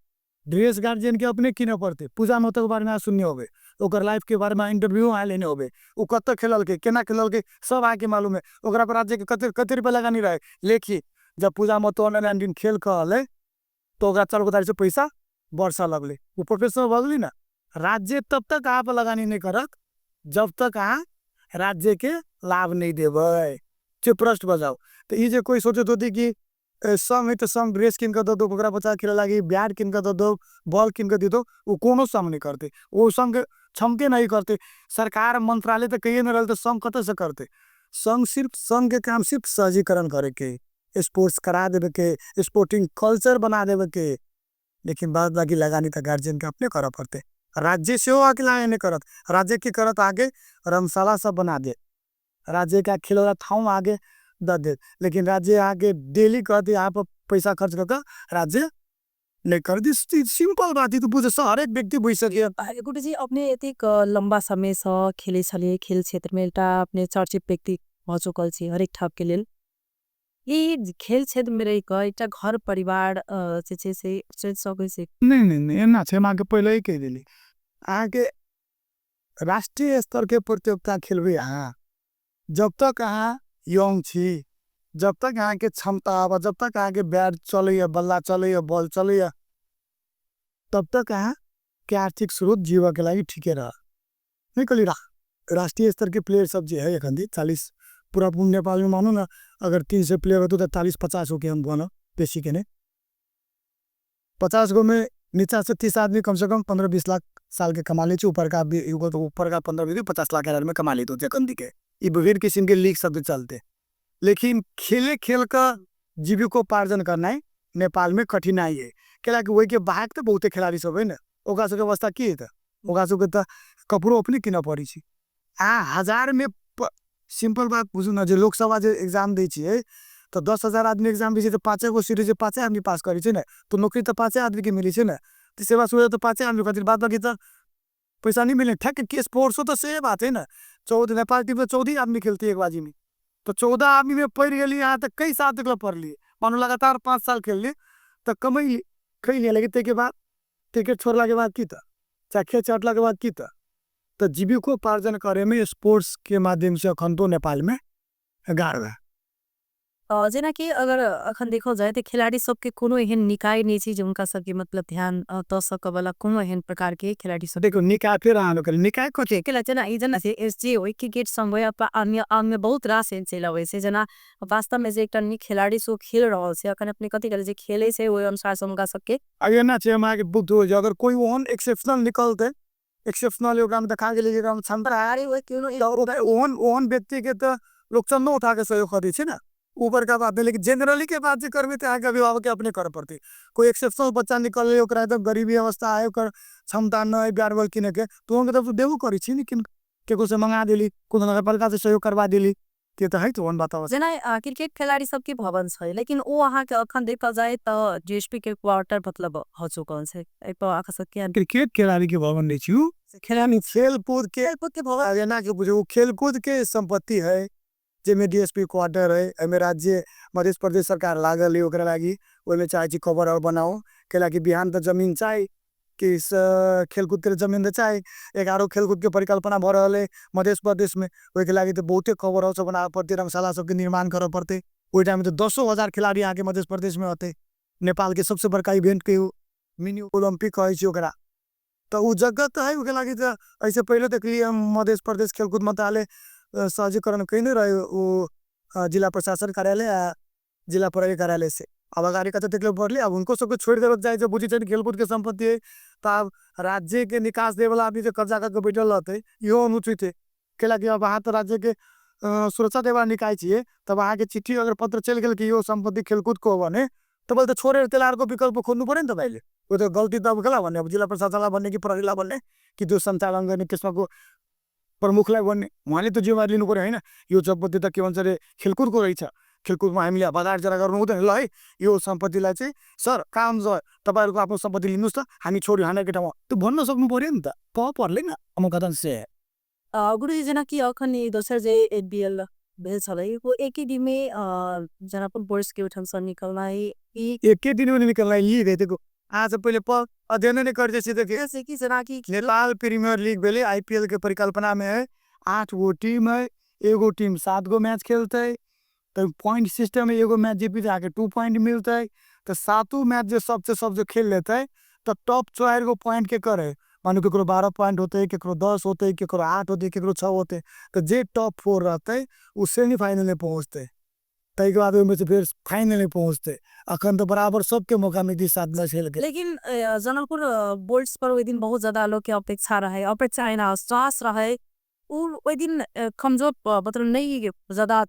ड्रेस गार्जियन के अपने कीनऽ पड़तै। पूजा महतो के बारेमे अहाँ सुनने होबै, ओकर लाइफ के बारेमे इंटरव्यू अहाँ लेने होबै, ओ कतऽ खेललकै, केना खेललकै, सब अहाँके मालूम है, ओकरा पर राज्य के कते कते रुपया लगानी रहै। लेकिन जब पूजा महतो अंडर 19 खेल कऽ एलै तऽ ओकरा चारू कोतारी से पैसा बरसऽ लगलै, ओ प्रोफेशनल भऽ गेलै ने। राज्य तब तक अहाँ पर लगानी नहि करत जब तक अहाँ राज्यके लाभ नहि देबै से प्रश्न बजाउ। तऽ ई जे कोइ सोचैत होती कि संघ है तऽ संघ ड्रेस कीन कऽ दऽ दो, ओकरा बच्चा खेले लागी बैट कीन कऽ दऽ दो, बॉल कीन कऽ दे दो, ओ कोनो संघ नहि करतै, ओ संघ क्षमते नहि करतै। सरकार मंत्रालय तऽ कहिए नहि रहल तऽ संघ कतऽसँ करतै? संघ सिर्फ संघ के काम सिर्फ सहजीकरण करैके, स्पोर्ट्स करा देबे के, स्पोर्टिंग कल्चर बना देबे के, लेकिन बाद बाकी लगानी तऽ गार्जियन के अपने करऽ पड़तै। राज्य सेहो आके लगानी नहि करत। राज्य की करत? आगे रंगशाला सब बना दे, राज्य का खेल वाला ठाउँ आगे दऽ देत, लेकिन राज्य आके डेली कहत यहाँ पर पैसा खर्च कऽ कऽ राज्य नहि कर दी। सिंपल बात ई तऽ बुझ हरेक व्यक्ति बुझि सकैए। गुरुजी, अपने एतेक लम्बा समयसँ खेलै छलियै, खेल क्षेत्रमे एकटा अपने चर्चित व्यक्ति भऽ चुकल छी हरेक ठामके लेल। ई खेल क्षेत्रमे रहि कऽ एकटा घर परिवार जे छै से चलि सकै छै? नहि नहि नहि, एना छै, हम अहाँके पहिले ही कहि देली, अहाँके राष्ट्रीय स्तरके प्रतियोगिता खेलबै अहाँ जब तक अहाँ यंग छी, जब तक अहाँके क्षमता आबऽ, जब तक अहाँके बैट चलैए, बल्ला चलैए, बॉल चलैए, तब तक अहाँके आर्थिक स्रोत जीवऽके लागि ठीके रह। नहि कहली, राष्ट्रीय स्तरके प्लेयर सब जे है एखन 40 पूरा नेपालमे मानू ने अगर 300 प्लेयर होतौ तऽ 40-50 गो के हम बनब, बेसी के नहि। 50 गो में नीचा से 30 आदमी कम से कम 15-20 लाख साल के कमा लै छै, ऊपर का ऊपर का 15-20-50 लाख में कमा लेते होते एखन के। ई विभिन्न किसिम के लीग सब चलते, लेकिन खेले खेल का जीविकोपार्जन करनाइ नेपाल में कठिनाई है। कैलाकि ओहि के बाहर तऽ बहुते खिलाड़ी सब है ने, ओकरा सबके अवस्था की हेतै? ओकरा सबके तऽ कपड़ो अपने कीनऽ पड़ै छै। आ हजार में सिंपल बात बुझू ने, जे लोकसभा जे एग्जाम दै छियै तऽ 10,000 आदमी एग्जाम दै छै तऽ 5 गो सीट छै, 5 आदमी पास करै छै ने, तऽ नौकरी तऽ 5 आदमी के मिलै छै ने, तऽ सेवा सुविधा तऽ 5 आदमी खातिर, बाद बाकी तऽ पैसा नहीं मिले। ठक के स्पोर्ट्सो तऽ से बात है ने, 14 नेपाल टीम में 14 आदमी खेलती है एक बाजी में, तो 14 आदमी में पढ़ गेली अहाँ तऽ कई साल तक पढ़ली, मानू लगातार 5 साल खेलली तऽ कमैली खैली, लेकिन ताहिके बाद क्रिकेट छोड़ला के बाद की तऽ चाहे खेल छटला के बाद की तऽ जीविकोपार्जन करे में स्पोर्ट्स के माध्यम से अखन तो नेपाल में गार्व है। जेनाकि अगर अखन देखल जाय तऽ खिलाड़ी सबके कोनो एहन निकाय नहि छै जे हुनका सबके मतलब ध्यान दऽ सकऽ वाला कोनो एहन प्रकार के खिलाड़ी सब। देखो निकाय फिर अहाँ लोग निकाय कथी केला, जेना ई जेना एस जे होइ क्रिकेट संग होइ अथवा अन्य अन्य बहुत रास एहन चलि अबै छै, जेना वास्तव में जे एकटा नीक खिलाड़ी सो खेल रहल छै, अखन अपने कथी कहै जे खेलै छै ओहि अनुसार से हुनका सबके एना छै। हम अहाँके बुद्ध हो, अगर कोइ ओहन एक्सेप्शनल निकलतै, एक्सेप्शनल ओकरामे देखा गेलै जे ओकरामे क्षमता ओहन ओहन व्यक्ति के तऽ लोक चंदो उठा के सहयोग करै छै ने, ऊपर का बात नहीं। लेकिन जनरली के बात जे करबै तऽ अहाँके अभिभावक के अपने करऽ पड़तै। कोइ एक्सेप्शनल बच्चा निकललै, ओकरा एकदम गरीबी अवस्था है, ओकर क्षमता नहि बैट बॉल किने के, तऽ ओहन के तरफ देबो करै छी, लेकिन केकरो से मंगा देली, कोनो नगरपालिका से सहयोग करवा देली, ते तऽ है। तऽ ओहन बात जेना क्रिकेट खेलाड़ी सबके भवन छै, लेकिन ओ अहाँके अखन देखल जाय तऽ डीएसपी के क्वार्टर मतलब हो चुकल छै, एहि पर अहाँ सबके क्रिकेट खिलाड़ी के भवन नहि छै, खेलकूद के भवन एना के बुझू, खेलकूद के संपत्ति है जाहिमे डीएसपी क्वार्टर है, एहिमे राज्य मध्य प्रदेश सरकार लागल है ओकरा लागि, ओहिमे चाहै छी कवर और बनाओ, कैलाकि बिहान तऽ जमीन चाही कि खेलकूद के जमीन तऽ चाही। 11 खेलकूद के परिकल्पना भऽ रहल है मध्य प्रदेश में, ओहिके लागि तऽ बहुते कवर हाउस बनाबऽ पड़तै, रंगशाला सबके निर्माण करऽ पड़तै। ओहि टाइम तऽ 10,000 खिलाड़ी अहाँके मध्य प्रदेश में होतै, नेपाल के सबसे बड़का इवेंट के मिनी ओलम्पिक कहै छै ओकरा, तऽ ओ जगह तऽ है ओहिके लागि। तऽ एहिसँ पहिले देखलियै हम मध्य प्रदेश खेलकूद मंत्रालय सहजीकरण कयने रहै ओ जिला प्रशासन कार्यालय आ जिला प्रहरी कार्यालय से, अब अगाडि कते तकलीफ बढ़लै। आब हुनको सबके छोड़ि देबऽ चाहै छै, बुझै छै खेलकूद के संपत्ति है तऽ आब राज्य के निकास देवला आदमी जे कब्जा करके बैठल रहतै इहो अनुचित है, कैलाकि अब अहाँ तऽ राज्य के सुरक्षा देवा निकाय छियै, तब अहाँके चिट्ठी अगर पत्र चलि गेल कि यो सम्पत्ति खेलकूद को भने तब तऽ छोड़ेर त्यसलाई अर्को विकल्प खोज्नु पर्यो नि त भाइले। ओ त गल्ती त अब कसलाई भन्ने, अब जिल्ला प्रशासनलाई भन्ने कि प्रहरीलाई भन्ने कि त्यो सञ्चालन गर्ने त्यसमाको प्रमुखलाई भन्ने, उहाँले त जिम्मेवारी लिनु पर्यो होइन। यो सम्पत्ति त के भन्छ अरे खेलकुदको रहेछ, खेलकुदमा हामीले बजार जरा गर्नु हुँदैन, ल है यो सम्पत्तिलाई चाहिँ सर काम तपाईँहरूको आफ्नो सम्पत्ति लिनुहोस् त, हामी छोड्यौँ हामीहरूको ठाउँमा, त्यो भन्न सक्नु पर्यो नि त, पर्लै न अमुक से। गुरुजी, जेनाकि अखन ई दोसर जे एनपीएल भेल छलै ओ एके दिनमे जेना अपन बोर्स के ओहिठामसँ निकलनाइ ई एके दिनमे निकलनाइ लीग है। देखो आज पहिले अध्ययन नहि करै छै। देखिए कि जेनाकि नेपाल प्रीमियर लीग भेलै, आईपीएल के परिकल्पना में है, 8 गो टीम है, एगो टीम 7 गो मैच खेलतै, तऽ पॉइंट सिस्टम में एगो मैच जीती जाके 2 पॉइंट मिलतै, तऽ 7 मैच जे सबसे सब जो खेल लेतै तऽ टॉप 4 गो पॉइंट के करे मानू केकरो 12 पॉइंट होतै, केकरो 10 होतै, केकरो 8 होतै, केकरो 6 होतै, तऽ जे टॉप 4 रहतै ओ सेमीफाइनलमे पहुँचतै, ताहिके बाद ओहिमे से फेर फाइनलमे पहुँचतै। अखन तऽ बराबर सबके मौका मिलतै 7 मैच खेलके। लेकिन जनकपुर बोल्ट्स पर ओहि दिन बहुत ज्यादा लोग के अपेक्षा रहे, अपेक्षा है ना विश्वास रहे, उ ओहि दिन कमजोर मतलब नहीं ज्यादा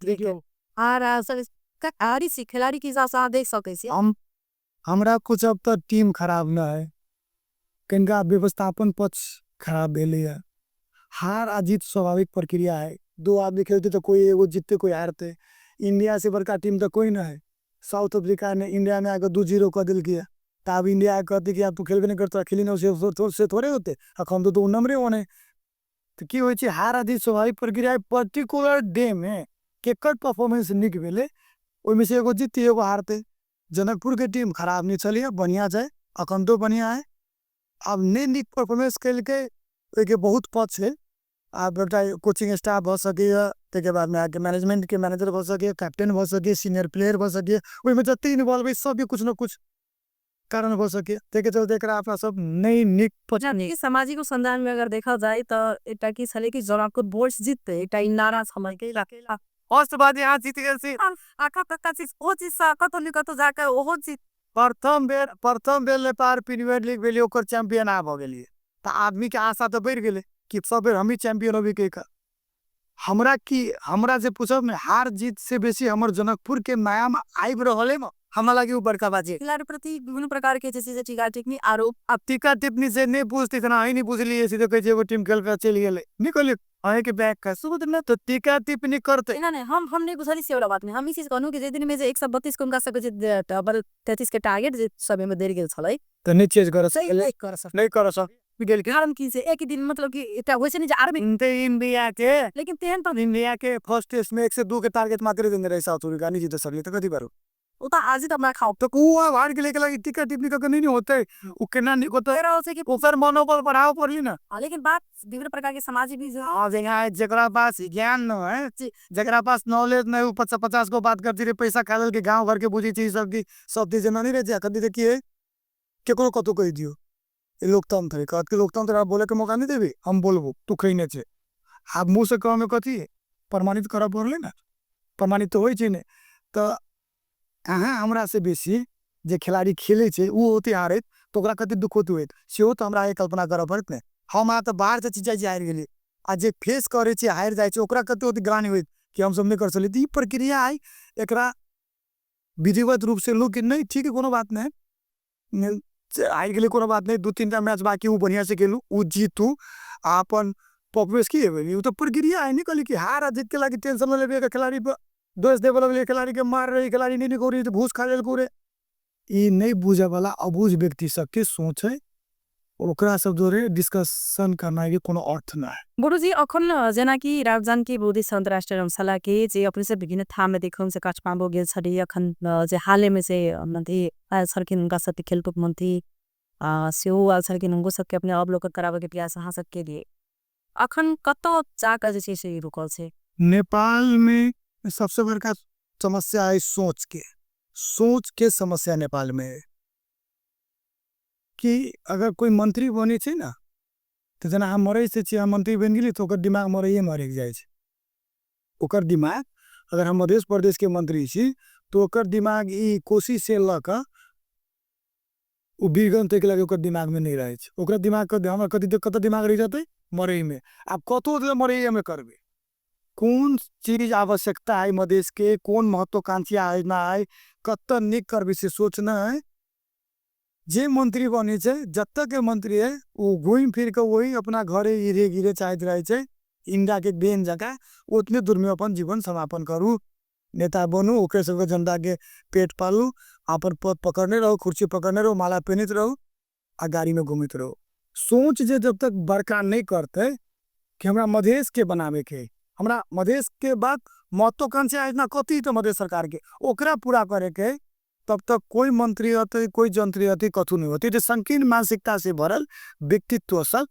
हारी सी खिलाड़ी के हिसाब से देख सकै छी। हमरा कुछ अब तक टीम खराब न है, कनिका व्यवस्थापन पक्ष खराब भेलैया। हार आ जीत स्वाभाविक प्रक्रिया है, 2 आदमी खेलते तो कोई एगो जीतते कोई हारते। इंडिया से बड़का टीम तो कोई न है। साउथ अफ्रीका ने इंडिया में आके 2-0 कऽ देलकै, तऽ आब इंडिया कहते कि आब तू खेलबे नहीं करता, खेली नहीं से थोड़े होते, अखन तो नंबरे 1 है। तऽ की होइ छै, हार आ जीत स्वाभाविक प्रक्रिया है। पर्टिकुलर डे में केकर परफॉर्मेंस नीक भेलै ओहिमे से एगो जीतते एगो हारते। जनकपुर के टीम खराब नहीं चलिए, बढ़िया छै, अखन तो बढ़िया है। आब नहीं नीक परफॉर्मेंस केलकै ओहिके बहुत पक्ष है। आब एउटा कोचिंग स्टाफ भऽ सकैए, ताहिके बादमे अहाँके मैनेजमेंट के मैनेजर भऽ सकैए, कैप्टन भऽ सकैए, सीनियर प्लेयर भऽ सकैए, ओहिमे जते इन्वॉल्व है सबके कुछ न कुछ कारण भऽ सकैए। ताहिके चलते एकरा अपना सब नहीं नीक सामाजिक संधान में अगर देखा जाए तो एकटा की छलै कि जनकपुर बोल्ट्स जीतते एकटा ई नारा छलै कि फर्स्ट बार यहाँ जीत गेल छी। आखा तक्का चीज ओ चीज सँ कतौ न कतौ जाके ओहो चीज प्रथम बेर नेपाल प्रीमियर लीग भेलै, ओकर चैंपियन आ भऽ गेलियै तऽ आदमी के आशा तऽ बढ़ि गेलै कि सब बेर हमही चैंपियन होबी कहि कऽ। हमरा की हमरा जे पूछब ने, हार जीत से बेसी हमर जनकपुर के नाम आबि रहल है, हमरा लागे ओ बड़का बात छै। खिलाड़ी प्रति विभिन्न प्रकार के जे छै टीका टिप्पणी आरोप। आब टीका टिप्पणी से नहि पूछती तऽ अहीं नहि बुझलियै, सीधे कहै छै एगो टीम खेल कऽ चलि गेलै, नहि कहलियै अहींके बैक का शुरू ने तऽ टीका टिप्पणी करतै। नहीं, हम नहीं बुझलियै से वाला बात नहीं। हम ई चीज कहलहुँ कि जे दिन में जे 132 को हुनका सबके जे डबल 33 के टारगेट जे समय में देल गेल छलै तऽ नहि चेंज करऽ सही सकलै। नहि करऽ सकलै। नहि करऽ सकलै। गेल कारण की छै एक दिन मतलब कि एकटा होइ छै ने जे आर्मी इंडिया के लेकिन तेहन तऽ इंडिया के फर्स्ट टेस्ट में 102 के टारगेट मात्र देने रहे साउथ अफ्रीका, नहीं जीत सकलै तऽ कथी करू। ओ तऽ आज तऽ हमरा खाओ तऽ उ आब हारि गेलै के टीका टिप्पणी कऽ के नहीं होतै, उ केना नीक होतै, ओकर मनोबल बढ़ाव पड़ली ना। लेकिन बात विभिन्न प्रकार के सामाजिक भी हाँ, जेकरा पास ज्ञान न है, जेकरा पास नॉलेज न है, उ 50 गो बात करती रहे, पैसा खा लेल के गाँव घर के बुझी छी सब की सब चीज नहीं रहे। अखन की है केकरो कतौ कहि दियौ, लोकतंत्र है, कहत कि लोकतंत्र आप बोले के मौका नहीं देबी, हम बोलबो तू खैने छे। आब मुँह से कहमे कथी प्रमाणित करऽ पड़लै ने, प्रमाणित तऽ होइ छै ने। तऽ अहाँ हमरा से बेसी जे खिलाड़ी खेलै छै उ होते हारैत तऽ ओकरा कते दुख होते होइत, सेहो तऽ हमरा कल्पना करऽ पड़त ने। हम अहाँ तऽ बाहर से चिचाइ छी हारि गेलियै, आ जे फेस करै छै हारि जाइ छै ओकरा कते होते ग्लानि होइत कि हमसब नहि कर सकलियै। तऽ ई प्रक्रिया है, एकरा विधिवत रूप से लोक नहीं ठीक है, कोनो बात नहीं, हारि गेलै कोनो बात नहीं, 2-3 टा मैच बाकी उ बढ़िया से खेलू, उ जीतू आ अपन परफॉर्मेंस की हेबै, उ तऽ प्रक्रिया है। नहीं कहली कि हार आ जीत के लागी टेंशन न लेबै, खिलाड़ी पर दोष देबऽ लगलै, खिलाड़ी के मार रहे, खिलाड़ी नहीं निकोरी तऽ घूस खा लेल रे। ई नहीं बुझे वाला अबूझ व्यक्ति सबके सोच है, ओकरा सब जोरे डिस्कशन करना के कोनो अर्थ न है। गुरुजी अखन जेनाकि रामजानकी बुद्धिस्ट अन्तर्राष्ट्रिय धर्मशाला के जे अपने से विभिन्न ठाम में देखौं से काठमाडौँ गेल छली, अखन जे हाले में से मंत्री आयल छलखिन हुनका सबके खेलकूद मंत्री सेहो आयल छलखिन, हुनको सबके अपने अवलोकन कराबे के प्रयास अहाँ सबके लिए अखन कतऽ जाकऽ जे छै से रुकल छै? नेपाल में सबसे बड़का समस्या है सोच के, सोच के समस्या नेपाल में है कि अगर कोई मंत्री बने छै ना तऽ जेना हम मरै से छियै, हम मंत्री बनि गेली तऽ ओकर दिमाग मरैये अटकि जाइ छै। ओकर दिमाग अगर हम मध्य प्रदेश के मंत्री छी तऽ ओकर दिमाग ई कोशी से लऽ कऽ ओ वीरगंज तक लगे ओकर दिमाग में नहीं रहै छै। ओकरा दिमाग के हमरा कथी कतऽ दिमाग रहि जेतै मरैमे। आब कतौ मरैये करबै, कोन चीज आवश्यकता है मधेश के, कोन महत्वाकांक्षी योजना है, कतऽ नीक करबै से सोचना है। जे मंत्री बने छै, जतऽ के मंत्री है ओ घूमि फिर के वही अपना घरे इरे गिरे चाहैत रहै छै, इंडिया के बेन जकाँ ओतने दूर में अपन जीवन समापन करू, नेता बनू, ओकरे सबके जनता के पेट पालू, अपन पद पकड़ने रहू, कुर्सी पकड़ने रहू, माला पहनैत रहू आ गाड़ी में घूमैत रहू। सोच जे जब तक बड़का नहीं करतै कि हमरा मधेश के बनावे के, हमरा मधेश के बाद महत्वाकांक्षी योजना कथी तऽ मधेश सरकार के ओकरा पूरा करे के, तब तक कोई मंत्री होते कोई जंत्री होते कथू नहीं होते। संकीर्ण मानसिकता से भरल व्यक्तित्व सब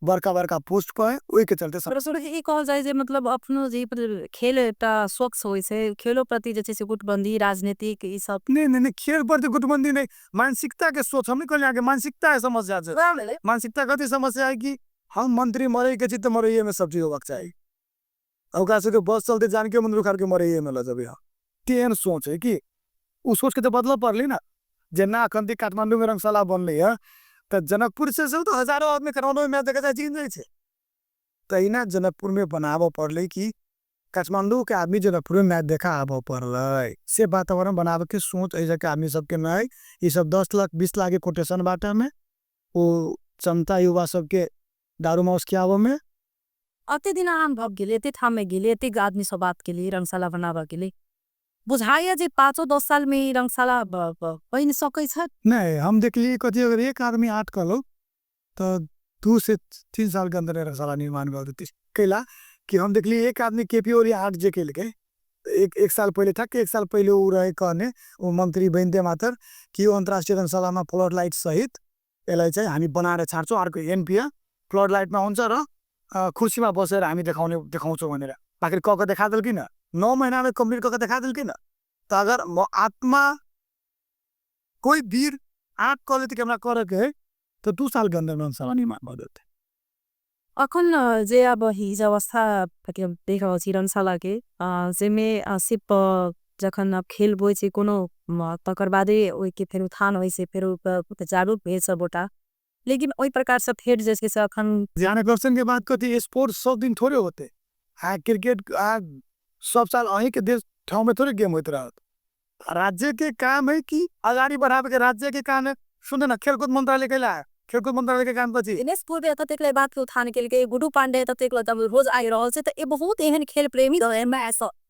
बड़का बड़का पोस्ट पर है, ओहिके चलते पर सर ई कहल जाय जे मतलब अपनो जे खेल एकटा स्वच्छ होइ छै, खेलो प्रति जे छै से गुटबंदी राजनीतिक ई सब। नहीं नहीं नहीं, खेल प्रति गुटबंदी नहीं, मानसिकता के सोच। हम नहीं कहलियै अहाँके मानसिकता के समस्या छै। मानसिकता कथी समस्या है कि हम मंत्री मरे के छी तऽ मरैये में सब चीज होबाक चाही, ओकरा सबके बस चलते जानकी मंदिर उखाड़ के मरैये में लऽ जेबै हम, तेहन सोच है कि उ सोच के तऽ बदलऽ पड़लै ने। जेना अखन तक काठमांडू में रंगशाला बनलै है तऽ जनकपुर से तऽ हजारों आदमी काठमांडू में मैच देखे जाइ छै, जाइ छै। तहिना जनकपुर में बनाबऽ पड़लै कि काठमांडू के आदमी जनकपुर में मैच देखा आबऽ पड़लै, से वातावरण बनाबे के सोच एहि जगह आदमी सबके नहीं। ई सब 10 लाख 20 लाख के कोटेशन बाटे में ओ जनता युवा सबके दारू मांस खियाबऽ में। अते दिन अहाँ भऽ गेलै, एते ठाम में गेलै, एते आदमी सब बात केलियै रंगशाला बनाबऽ के लिए, बुझाइया जे 5-10 साल में ई रंगशाला बनि सकै छै? नहीं, हम देखलियै कथी, अगर एक आदमी आठ कलो तऽ 2 से 3 साल के अंदर रंगशाला निर्माण कर देती। कैला कि हम देखलियै एक आदमी के पी ओली आठ जे केलकै, एक साल पहले था कि 1 साल पहले उ रहे कहने वो मंत्री बनते मात्र कि ओ अंतर्राष्ट्रीय रंगशाला में फ्लड लाइट सहित यसलाई चाहिँ हामी बनाएर छाड्छौँ, अर्को एनपिए फ्लड लाइटमा हुन्छ र कुर्सीमा बसेर हामी देखाउँछौँ भनेर। बाँकी कऽ के देखा देलकै न, 9 महिनामे कम्प्लिट कऽ के देखा देलकै न। तऽ अगर म आत्मा कोई वीर आँट कऽ लेतै कि हमरा करऽके है तऽ 2 साल के अंदर रंगशाला निर्माण भऽ जेतै। अखन जे अब हिज अवस्था देख रहल छी रंगशाला के, जाहिमे सिर्फ जखन अब खेल होइ छै कोनो तकर बादे ओहिके फेर उत्थान होइ छै, फेर जागरूक भेल सब गोटा, लेकिन ओहि प्रकार से फेर जे छै से अखन ध्यान आकर्षण के बात कथी, स्पोर्ट्स सब दिन थोड़े होते। आ क्रिकेट आ सब साल अहीं के देश ठाउँ में थोड़े गेम होइत रहत। राज्य के काम है कि अगाडि बढ़ावे के, राज्य के काम है। सुन न, खेलकूद मंत्रालय कैला है, खेलकूद मंत्रालय के काम कथी? दिनेश पूर्वे ततेक बात के उत्थान केलकै, गुडू पांडे ततेक रोज आबि रहल छै, तऽ ई बहुत एहन खेल प्रेमी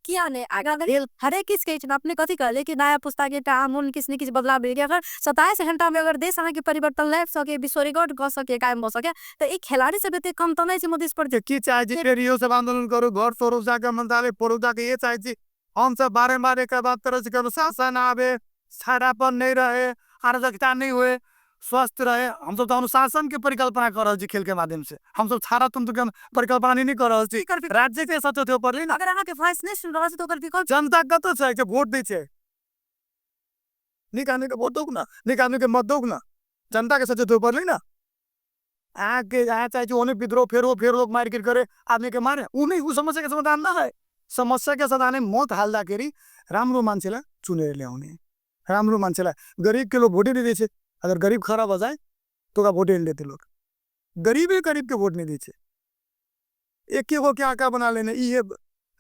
किया नहि आगाँ खेल हरेक किछु कहै छै। अपने कथी कहलियै कि नया पुस्ता के एकटा आमूल किछु ने किछु बदलाव भेल। अगर 27 घंटा में अगर देश अहाँके परिवर्तन लाबि सकै, विश्व रिकॉर्ड कऽ सकै, कायम भऽ सकै, तऽ ई खेलाड़ी सब एते कम तऽ नहि छै मधेश प्रदेश। की चाहै छी फेर इहो सब आंदोलन करू, घर छोड़ू जाके मंत्रालय फोड़ू जाके, ये चाहै छी हम सब बारम्बार एक बात करै छी कि अनुशासन आबे, छाड़ापन नहीं रहे, अराजकता नहीं हुए, स्वस्थ रहे। हम सब तो अनुशासन के परिकल्पना कर रहल छी खेल के माध्यम से, हम सब छाड़ा तंत्र के परिकल्पना नहीं कर रहल छी। राज्य के सचेत होय पड़लै ना। अगर अहाँके वॉइस नहि सुनि रहल छै तऽ ओकर विकल्प जनता कतऽ छै जे वोट दै छै? नीक आदमी के वोट दौक ना, नीक आदमी के मत दौक ना, जनता के सचेत होय पड़लै ना। अहाँके अहाँ चाहै छी ओने विद्रोह फेरो फेर लोग मारि पीट करे, आदमी के मारे, उ नहीं, उ समस्या के समाधान ना है। समस्या के समाधान है मत हाल्दाखेरि राम्रो मान्छेलाई चुनेर ल्याउने, राम्रो मान्छेलाई। गरीब के लोग भोटे नहीं दै छै, अगर गरीब खड़ा भऽ जाए तो ओकरा भोटे नहीं देते लोग, गरीबे गरीब के वोट नहीं दै छै। एक एगो के आंका बना लेने, ई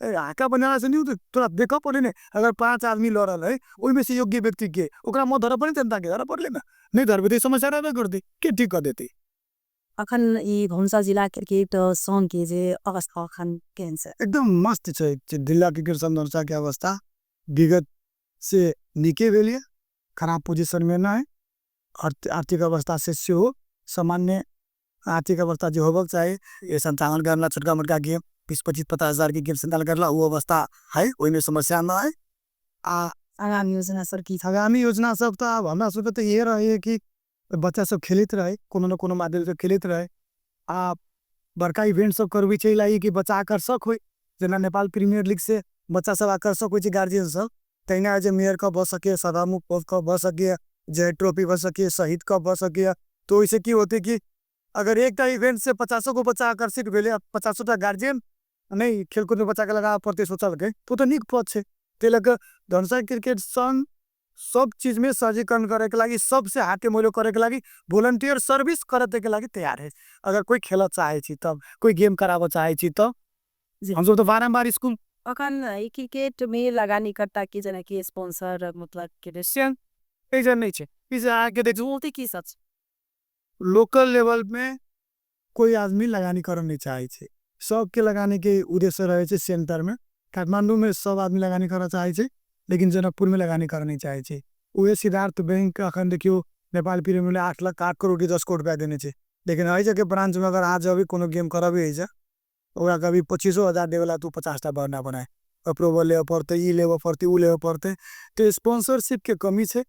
आंका बनाला से नहीं होते, तोरा देखऽ पड़े ने। अगर 5 आदमी लड़ल है ओहिमे से योग्य व्यक्ति के ओकरा मत धरऽ पड़े, जनता के धरऽ पड़ले ना, नहीं धरबे तऽ समस्या रहबे करतै, के ठीक कऽ देतै। अखन ई धनुषा जिला क्रिकेट संघ के जे अवस्था अखन केहन छै? एकदम मस्त छै जिला क्रिकेट संघ धनुषा के अवस्था, विगत से नीके भेल यऽ, खराब पोजिशन में नहि है। आर्थिक अवस्था से सेहो सामान्य आर्थिक अवस्था जे होबक चाही, ये संचालन करला छोटका मोटका गेम 20-25-50 हजार के गेम संचालन करला ओ अवस्था है, ओहिमे समस्या नहि है। आ आगामी योजना सर की? आगामी योजना सब तऽ आब हमरा सबके तऽ इहे रहैए कि बच्चा सब खेलैत रहे, कोनो न कोनो माध्यम से खेलैत रहे। आ बड़का इवेंट सब करबै छै लागि कि बच्चा आकर्षक होइ, जेना नेपाल प्रीमियर लीग से बच्चा सब आकर्षक होइ छै गार्जियन सब, तहिना जे मेयर कप भऽ सकैए, सदामुख कप भऽ सकैए, जय ट्रॉफी भऽ सकैए, शहीद कप भऽ सकैए। तऽ ओहिसँ की होतै कि अगर एकटा इवेंट से 50 गो बच्चा आकर्षित भेलै, 50 टा गार्जियन नहि खेलकूदमे बच्चाके लगाबऽ पड़तै सोचलकै, तऽ ओ तऽ नीक पद छै। ताहि लऽ कऽ धनुषा क्रिकेट संघ सब चीजमे सहजीकरण करैके लागि, सबसे हाथे मोलो करैके लागि, वोलंटियर सर्विस करैके लागि तैयार है। अगर कोई खेलऽ चाहै छी तब, कोई गेम कराबऽ चाहै छी तब, हमसब तऽ बारम्बार स्कूल अखन ई क्रिकेट में लगानी करता कि जेनाकि स्पॉन्सर मतलब के एहिजन नहि छै। ई जे अहाँके देखू, चुनौती की सब छै? लोकल लेवल में कोई आदमी लगानी करऽ नहि चाहै छै, सबके लगानी के उद्देश्य रहै छै सेंटर में। काठमांडू में सब आदमी लगानी करऽ चाहै छै, लेकिन जनकपुर में लगानी करऽ नहि चाहै छै। उहे सिद्धार्थ बैंक अखन देखियौ नेपाल प्रीमियर लीग 8 लाख 8 करोड़ 10 करोड़ रुपया देने छै, लेकिन एहि जगह ब्रांच में अगर अहाँ जेबै कोनो गेम करबै एहि जगह, ओकरा कभी 25,000 देबेला तऽ 50टा बहाना बनाए, अप्रूवल लेबऽ पड़तै, ई लेबऽ पड़तै, उ लेबऽ पड़तै। तऽ स्पॉन्सरशिप के कमी छै।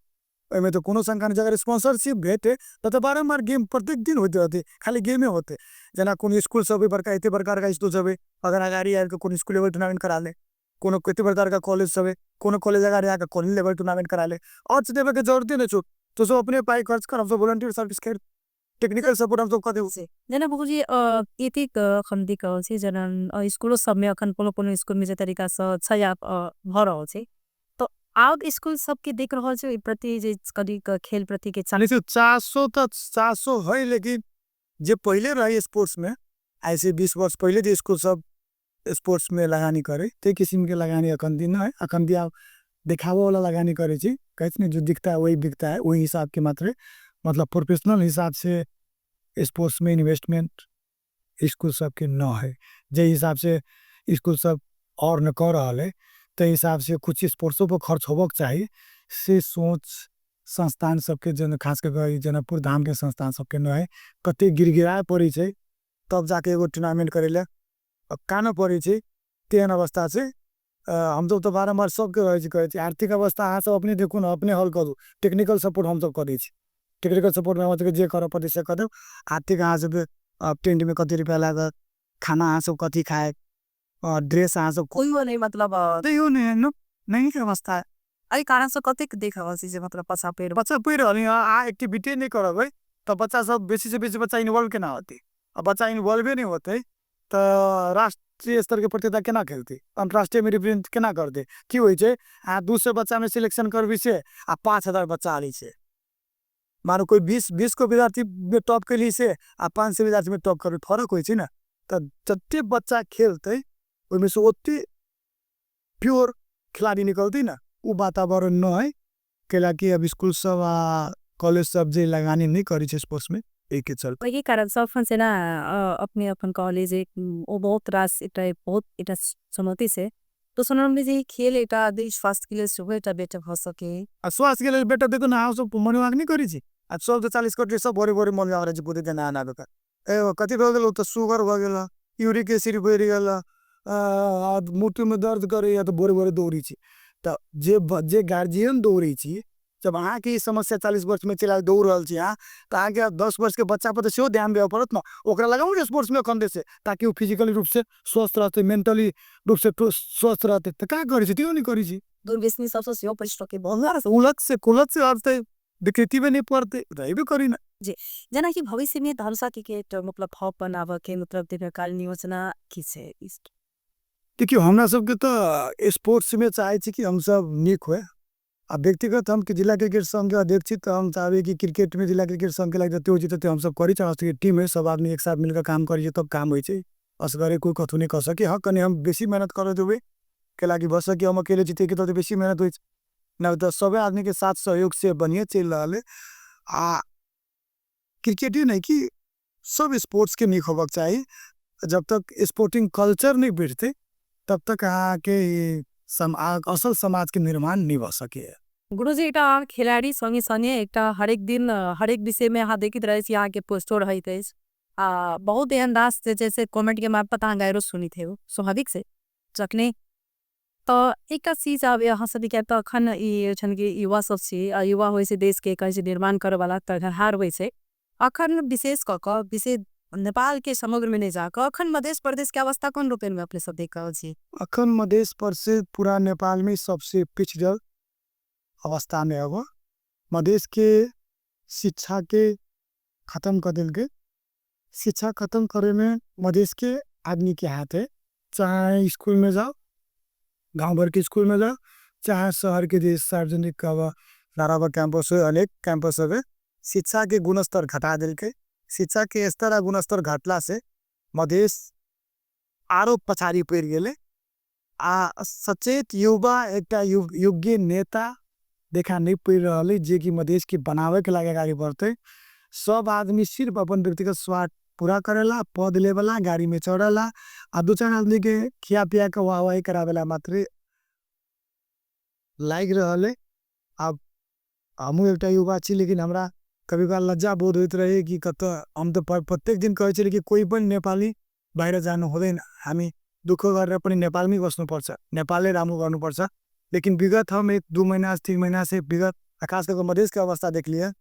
ओहिमे तऽ कोनो शंका नहि छै। अगर स्पॉन्सरशिप भेटै तऽ बारम्बार गेम प्रत्येक दिन होइत रहतै, खाली गेमे होतै। जेना कोनो इसकुल सब है, बड़का एते बड़का बड़का इसकुल सब है, अगर अगाड़ी आबि कऽ कोनो इसकुल लेवल टूर्नामेंट करा ले, कोनो कते बड़का बड़का कॉलेज सब है, कोनो कॉलेज अगाड़ी आके कॉलेज लेवल टूर्नामेंट करा ले, और से देबे के जरूरते नहि छौ। तो सब अपने पाइ खर्च कर, हमसब वॉलंटियर सर्विस कर, टेक्निकल सपोर्ट हमसब कऽ देब। जेना बाबूजी एतेक अखन देख रहल छी, जेना स्कूलो सबमे अखन कोनो कोनो स्कूल में जे तरीका से छै आब भऽ रहल छै, तऽ आब स्कूल सबके देख रहल छी ओहि प्रति जे कनिक खेल प्रति के चालीस चासो तऽ चासो है, लेकिन जे पहिले रहे स्पोर्ट्स में, आइ से 20 वर्ष पहिले जे स्कूल सब स्पोर्ट्स में लगानी करे, ताहि किसिम के लगानी अखन दिन है। अखन भी आब देखाबो वाला लगानी करे छी, कहै छै ने जो दिखता है वही बिकता है, ओहि हिसाब के मात्रे, मतलब प्रोफेशनल हिसाब से स्पोर्ट्स में इन्वेस्टमेंट स्कूल सबके न है। जे हिसाब से स्कूल सब और न कऽ रहल है, ताहि हिसाब से कुछ स्पोर्ट्सो पर खर्च होबक चाही, से सोच संस्थान सबके, जेना खास कऽ के जनकपुर धाम के संस्थान सबके न है। कते गिड़गिड़ाए पड़ै छै तब जाके एगो टूर्नामेंट करै लए कानऽ पड़ै छै, तेहन अवस्था छै। हमसब तऽ बारम्बार सबके रहै छी कहै छी, आर्थिक अवस्था अहाँ सब अपने देखू ने, अपने हल करू, टेक्निकल सपोर्ट हमसब करै छी। टेक्निकल सपोर्ट में हमरा सबके जे करऽ पड़तै से कऽ देब। आर्थिक अहाँ सबके टेंट में कते रुपया लागत, खाना अहाँ सब कथी खायब, ड्रेस अहाँ सब कोइयो नहि, मतलब तैयो नहि नहीं के अवस्था है। एहि कारण से कतेक देख रहल छी जे मतलब बच्चा पढ़ि बच्चा पढ़ि रहल है, अहाँ एक्टिविटी नहि करबै तऽ बच्चा सब बेसी से बेसी बच्चा इन्वॉल्व केना होतै? आ बच्चा इन्वॉल्वे नहि होतै तऽ राष्ट्रीय स्तर के प्रतियोगिता केना खेलतै, अंतर्राष्ट्रीय में रिप्रेजेंट केना करतै? की होइ छै, अहाँ 200 बच्चा में सिलेक्शन करबै से आ 5000 बच्चा आबै छै। मानो कोइ 20 को विद्यार्थी में टॉप केली से आ 500 विद्यार्थी में टॉप करबै, फरक होइ छै ने। तऽ जते बच्चा खेलतै ओहिमे से ओते प्योर खिलाड़ी निकलतै ने, ओ वातावरण न है। कैलाकि अब स्कूल सब आ कॉलेज सब जे लगानी नहि करै छै स्पोर्ट्स में, एहिके चलते। ओहि कारण सब जेना अपने अपन कॉलेज ओ बहुत रास एकटा बहुत एकटा चुनौती छै, तो सुनल जे खेल एकटा स्वास्थ्य के लेल सेहो एकटा बेटर भऽ सके। आ स्वास्थ्य के लेल बेटर देखू ने, अहाँ सब मॉर्निंग वॉक नहि करै छी? आ सब तऽ 40 कट्टी सब भोरे भोरे मॉर्निंग वॉक रहै छै, कुदै नहा नहा कऽ। ए कथी भऽ गेल? तऽ सुगर भऽ गेल, यूरिक एसिड बढ़ि गेल, मुट्ठी में दर्द करैया, तऽ भोरे भोरे दौड़ै छी। तऽ जे गार्जियन दौड़ै छी, जब अहाँके ई समस्या 40 वर्ष में चलि दौड़ रहल छी अहाँ, तऽ अहाँके 10 वर्ष के बच्चा पर तऽ सेहो ध्यान देबऽ पड़त ने। ओकरा लगाउ ने स्पोर्ट्स में एखन से, ताकि ओ फिजिकली रूप से स्वस्थ रहतै, मेंटली रूप से स्वस्थ रहतै। तऽ कहाँ करै छी? त्यो नहि करै छी। दुर्व्यसनी सबसँ सेहो बचि सकै बहुत। उलट से कुलत से हटतै, विकृति में नहि पड़तै, रहबे करी ने। जी, जेनाकि भविष्य में धनुषा के मतलब हब बनाबऽ के मतलब दीर्घकालीन योजना की छै? देखियौ, हमरा सबके तऽ स्पोर्ट्स में चाहै छी कि हमसब नीक होइ। आ व्यक्तिगत हम जिला क्रिकेट संघ के अध्यक्ष छी, तऽ हम चाहबै कि क्रिकेट में जिला क्रिकेट संघ के लागि जते होइ छै तते हमसब करै छी। हमरा सबके टीम है, सब आदमी एक साथ मिलकर काम करै छी तब काम होइ छै, असगरे कोइ कथू नहि कऽ सकी। हँ, कनि हम बेसी मेहनत करैत हेबै, कैलाकि भऽ सकी हम अकेले छी ताहिके चलते बेसी मेहनत होइ छै, नहि तऽ सबे आदमी के साथ सहयोग से बढ़िएँ चलि रहल है। आ क्रिकेटे नहि कि सब स्पोर्ट्स के नीक होबक चाही। जब तक स्पोर्टिंग कल्चर नहि बढ़तै तब तक अहाँके असल समाज के निर्माण नहि भऽ सकैए। गुरुजी, एकटा अहाँ खिलाड़ी संगे संगे एकटा हरेक दिन हरेक विषय में अहाँ देखैत रहै छी, अहाँके पोस्टो रहैत अछि, आ बहुत एहन रास जे छै से कमेंट के मार्फत अहाँ गायरो सुनैत हेबै, स्वाभाविक छै जखने। तऽ एकटा चीज आब अहाँ सब किया तऽ अखन ई छन कि युवा सब छी, आ युवा होइ छै देश के कहै छै निर्माण करऽ वाला, तरहार होइ छै। अखन विशेष कऽ कऽ विशेष नेपाल के समग्र में नहि जाकऽ अखन मध्य प्रदेश के अवस्था कोन रूप में अपने सब देख रहल छी? अखन मध्य प्रदेश पूरा नेपाल में सबसे पिछड़ल अवस्था में अब मधेश के शिक्षा के खत्म कर देलकै। शिक्षा खत्म करे में मधेश के आदमी के हाथ है, चाहे स्कूल में जाओ, गाँव भर के स्कूल में जाओ, चाहे शहर के जे सार्वजनिक नाराबा कैंपस हो, अनेक कैंपस है, शिक्षा के गुणस्तर घटा देलकै। शिक्षा के स्तर आ गुणस्तर घटला से मधेश आरो पछाड़ी पड़ि गेलै। आ सचेत युवा एकटा योग्य नेता देखा नहीं पड़ि रहल है जे कि मधेश के बनावे के लागे आगे बढ़ते। सब आदमी सिर्फ अपन व्यक्तिगत स्वार्थ पूरा करेला, पद लेवेला, गाड़ी में चढ़ेला आ दू चार आदमी के खिया पिया के वाहवाही करावेला मात्रे लागि रहल है। आब हमहूँ एकटा युवा छी, लेकिन हमरा कभी काल लज्जा बोध होइत रहे कि कतऽ हम तऽ प्रत्येक दिन कहै छलियै कि कोही पनि नेपाली बाहिर जानु हुँदैन, हामी दुःख गरेर पनि नेपालमै बस्नुपर्छ, नेपालै राम्रो गर्नुपर्छ। लेकिन विगत हम 1-2 महीना 3 महीना से विगत आ खास कऽ कऽ मधेशके अवस्था देखलियै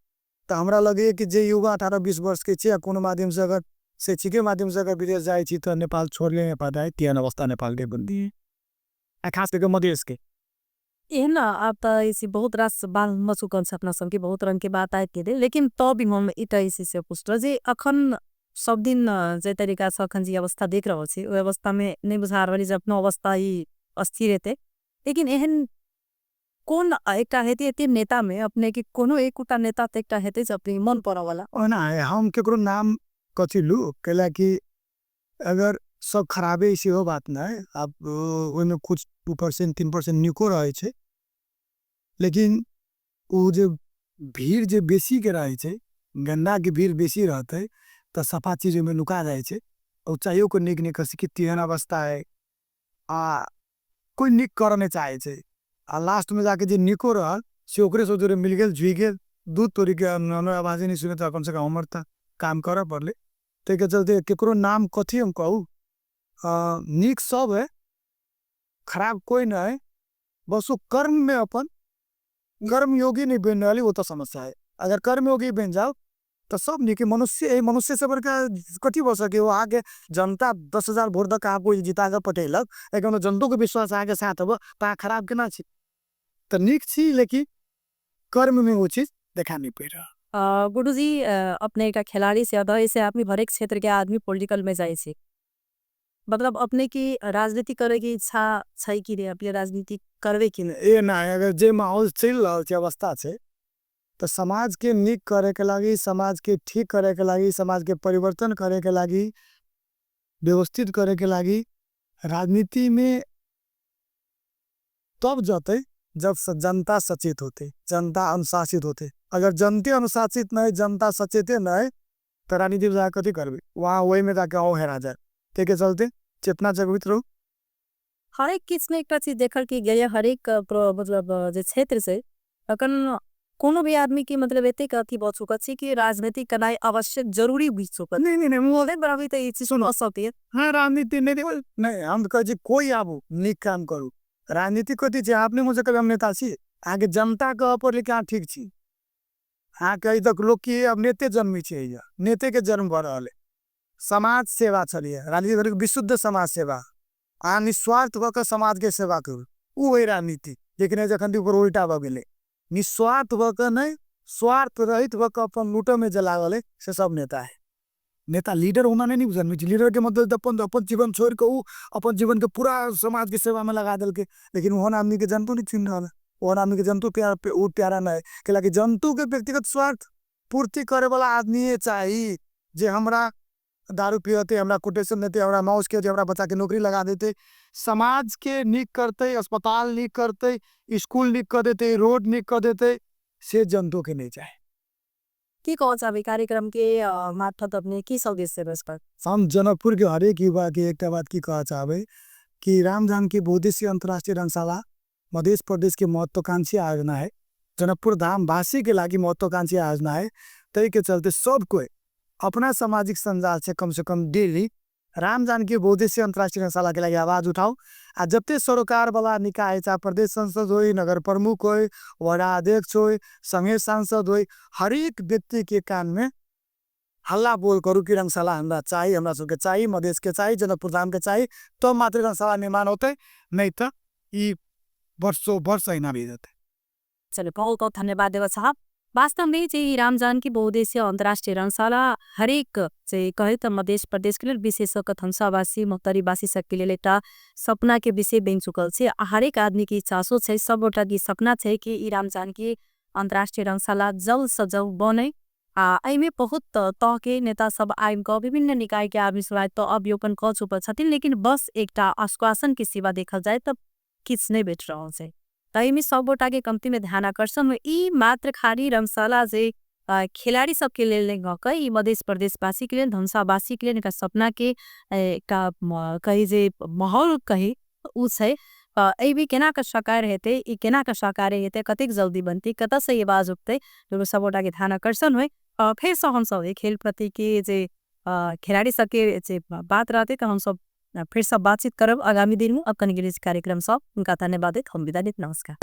तऽ हमरा लगैए कि जे युवा 18-20 वर्षके छै आ कोनो माध्यमसँ अगर शैक्षिके माध्यमसँ अगर विदेश जाइ छी तऽ नेपाल छोड़ले नहि पड़ै, तेहन अवस्था नेपालके बन्दी आ खास कऽ कऽ मधेशके। एहन आब तऽ ऐसे बहुत रास बात मचुकल छै, अपना सबके बहुत रंग के बात आबि गेलै, लेकिन तब भी हम एकटा जे से पूछलहुँ जे अखन सब दिन जे तरीका से अखन जे अवस्था देख रहल छी ओहि अवस्था में नहीं बुझा रहल जे अपनो अवस्था ई अस्थिर हेतै, लेकिन एहन कोन एकटा हेतै एते नेता में अपने के कोनो एकटा नेता तऽ एकटा हेतै जे अपने मन पड़ऽ वाला? ओना हम केकरो नाम कथी लू, कैला कि अगर सब खराबे सेहो बात नहि, आब ओहिमे कुछ 2% 3% नीको रहै छै, लेकिन ओ जे भीड़ जे बेसी के रहै छै, गन्दा के भीड़ बेसी रहतै तऽ सफा चीज ओहिमे नुका जाइ छै, ओ चाहियो को नीक नहि कऽ सकी, तेहन अवस्था है आ कोइ नीक करऽ नहि चाहै छै, आ लास्टमे जाके जे नीको रहल से ओकरे सब जोरे मिल गेल, झुकि गेल, दूध तोड़ी के हमर आवाजे नहि सुने तऽ कमसँ कम हमर तऽ काम करऽ पड़लै। ताहिके चलते केकरो नाम कथी हम कहू, नीक सब है, खराब कोइ नहि है, बस ओ कर्म में अपन कर्मयोगी नहीं बन रही, वो तो समस्या है। अगर कर्मयोगी बन जाओ तो सब नीक। मनुष्य मनुष्य से बड़का कथी भऽ सके, वो आगे जनता 10,000 वोट दऽ कऽ अहाँके जिता कऽ पठेलक, एहिके जनतो के विश्वास अहाँके साथ हब तऽ अहाँ खराब केना छी? तऽ नीक छी, लेकिन कर्म में वो चीज देखा नहीं पड़ि रहल। गुरुजी अपने एक खिलाड़ी से ऐसे आदमी हरेक क्षेत्र के आदमी पॉलिटिकल में जाइ छै, मतलब अपने की राजनीति करे की इच्छा छै कि नहीं, अपने राजनीति करवे कि नहीं? ए ना, अगर जे माहौल चलि रहल छै, अवस्था छै, तऽ समाज के नीक करे के लागी, समाज के ठीक करे के लागी, समाज के परिवर्तन करे के लागी, व्यवस्थित करे के लागी राजनीति में तब जतै जब जनता सचेत होते, जनता अनुशासित होते। अगर जनते अनुशासित नहीं, जनता सचेते नहीं, तो राजनीति में जाके कथी करबे, वहाँ वही में जाके अहूँ हेरा जाए। ताहिके चलते चेतना जागृत रहू। हरेक किछु ने एकटा चीज देखल कि गेलै, हरेक मतलब जे क्षेत्र छै अखन कोनो भी आदमी के मतलब एतेक अथी भऽ चुकल छै कि राजनीति करनाइ आवश्यक जरूरी बुझि चुकल। नहीं, नहीं, नहीं, मोले बराबर तऽ ई चीज सुनो। असत्य। हाँ, राजनीति नहीं, नहीं, नहीं, हम कहै छी कोइ आबू नीक काम करू। राजनीति कथी छै, अपने मुँह से कहबै हम नेता छी, अहाँके जनता कहऽ पड़लै कि अहाँ ठीक छी। अहाँके अभी तक लोक की अब नेते जन्मै छै, हैया नेते के जन्म भऽ रहल है। समाज सेवा छलियै राजनीति, विशुद्ध समाज सेवा, अहाँ निस्वार्थ भऽ कऽ समाज के सेवा करू, ओ है राजनीति। लेकिन जखन ओकर उल्टा भऽ गेलै, निस्वार्थ भऽ कऽ नहि, स्वार्थ रहित भऽ कऽ अपन लूटऽ में जे लागल है से सब नेता है। नेता लीडर होना नहीं जन्मै छै, लीडर के मतलब अपन अपन जीवन छोड़ि कऽ ओ अपन जीवन के पूरा समाज के सेवा में लगा देलकै, लेकिन ओहन आदमी के जनतो नहीं चिन्ह रहल है, ओहन आदमी के जनतो प्यार ओ प्यारा नहीं है। कैलाकि जनतो के व्यक्तिगत स्वार्थ पूर्ति करे वाला आदमी चाही, जे हमरा दारू पियते, हमरा कोटेशन देते, हमरा माउस के, हमरा बच्चा के नौकरी लगा देते, समाज के नीक करते, अस्पताल नीक करते, स्कूल नीक कर देते, रोड नीक कर देते, से जनतो के नहीं चाहे। की कहऽ चाहबै कार्यक्रम के मार्फत अपने की सन्देश देबै इस पर? हम जनकपुर के हरेक युवा के एकटा बात की कहऽ चाहबै कि राम जानकी बहुद्देशीय अंतर्राष्ट्रीय रंगशाला मध्य प्रदेश के महत्वाकांक्षी आयोजना है, जनकपुर धाम वासी के लागि महत्वाकांक्षी आयोजना है। ताहि के चलते सब कोई अपना सामाजिक संजाल से कम से कम डेली राम जानकी बहुद्देशीय अंतर्राष्ट्रीय रंगशाला के लागि आवाज उठाओ। आ जते सरोकार वाला निकाय चाहे प्रदेश संसद होई, नगर प्रमुख होई, वडा अध्यक्ष होई, संघीय सांसद होई, हरेक व्यक्ति के कान में हल्ला बोल करू कि रंगशाला हमरा चाही, हमरा सबके चाही, मधेश के चाही, जनकपुर धाम के चाही, तब मात्र रंगशाला निर्माण होतै, नहीं तऽ ई वर्षों वर्ष अहिना रहि जेतै। चलो, बहुत बहुत धन्यवाद देव साहब। वास्तव में जे राम जानकी बहुद्देशीय अंतर्राष्ट्रीय रंगशाला हरेक जे कहे तऽ मध्य प्रदेश के लेल, विशेष कऽ धनुषावासी महोत्तरीवासी सबके लेल एकटा सपना के विषय बनि चुकल छै। आ हरेक आदमी के इच्छा सेहो छै, सब गोटा के सपना छै कि ई राम जानकी अंतर्राष्ट्रीय रंगशाला जल्द से जल्द बने। आ एहिमे बहुत तह के नेता सब आबि कऽ विभिन्न निकाय के आदमी सब आबि कऽ अवलोकन कऽ चुकल छथिन, लेकिन बस एकटा आश्वासन के सिवा देखल जाय तऽ किछु नहि भेट रहल छै। तऽ एहिमे सब गोटा के कमती में ध्यान आकर्षण ई मात्र खाली रंगशाला जे खिलाड़ी सबके लेल नहि भऽ कऽ ई मध्य प्रदेशवासी के लेल, धनुषावासी के लेल एकटा सपना के एकटा कही जे माहौल कही उ छै। एहिमे केना कऽ साकार हेतै, ई केना कऽ साकार हेतै, कतेक जल्दी बनतै, कतऽ से आवाज उठतै, सब गोटा के ध्यान आकर्षण होइ। फेर से हमसब एहि खेल प्रति के जे खिलाड़ी सबके जे बात रहतै तऽ हमसब फिर सब बातचीत करब आगामी दिन में। अब कनि कार्यक्रम सब उनका धन्यवाद देत हम विदा लेत। नमस्कार।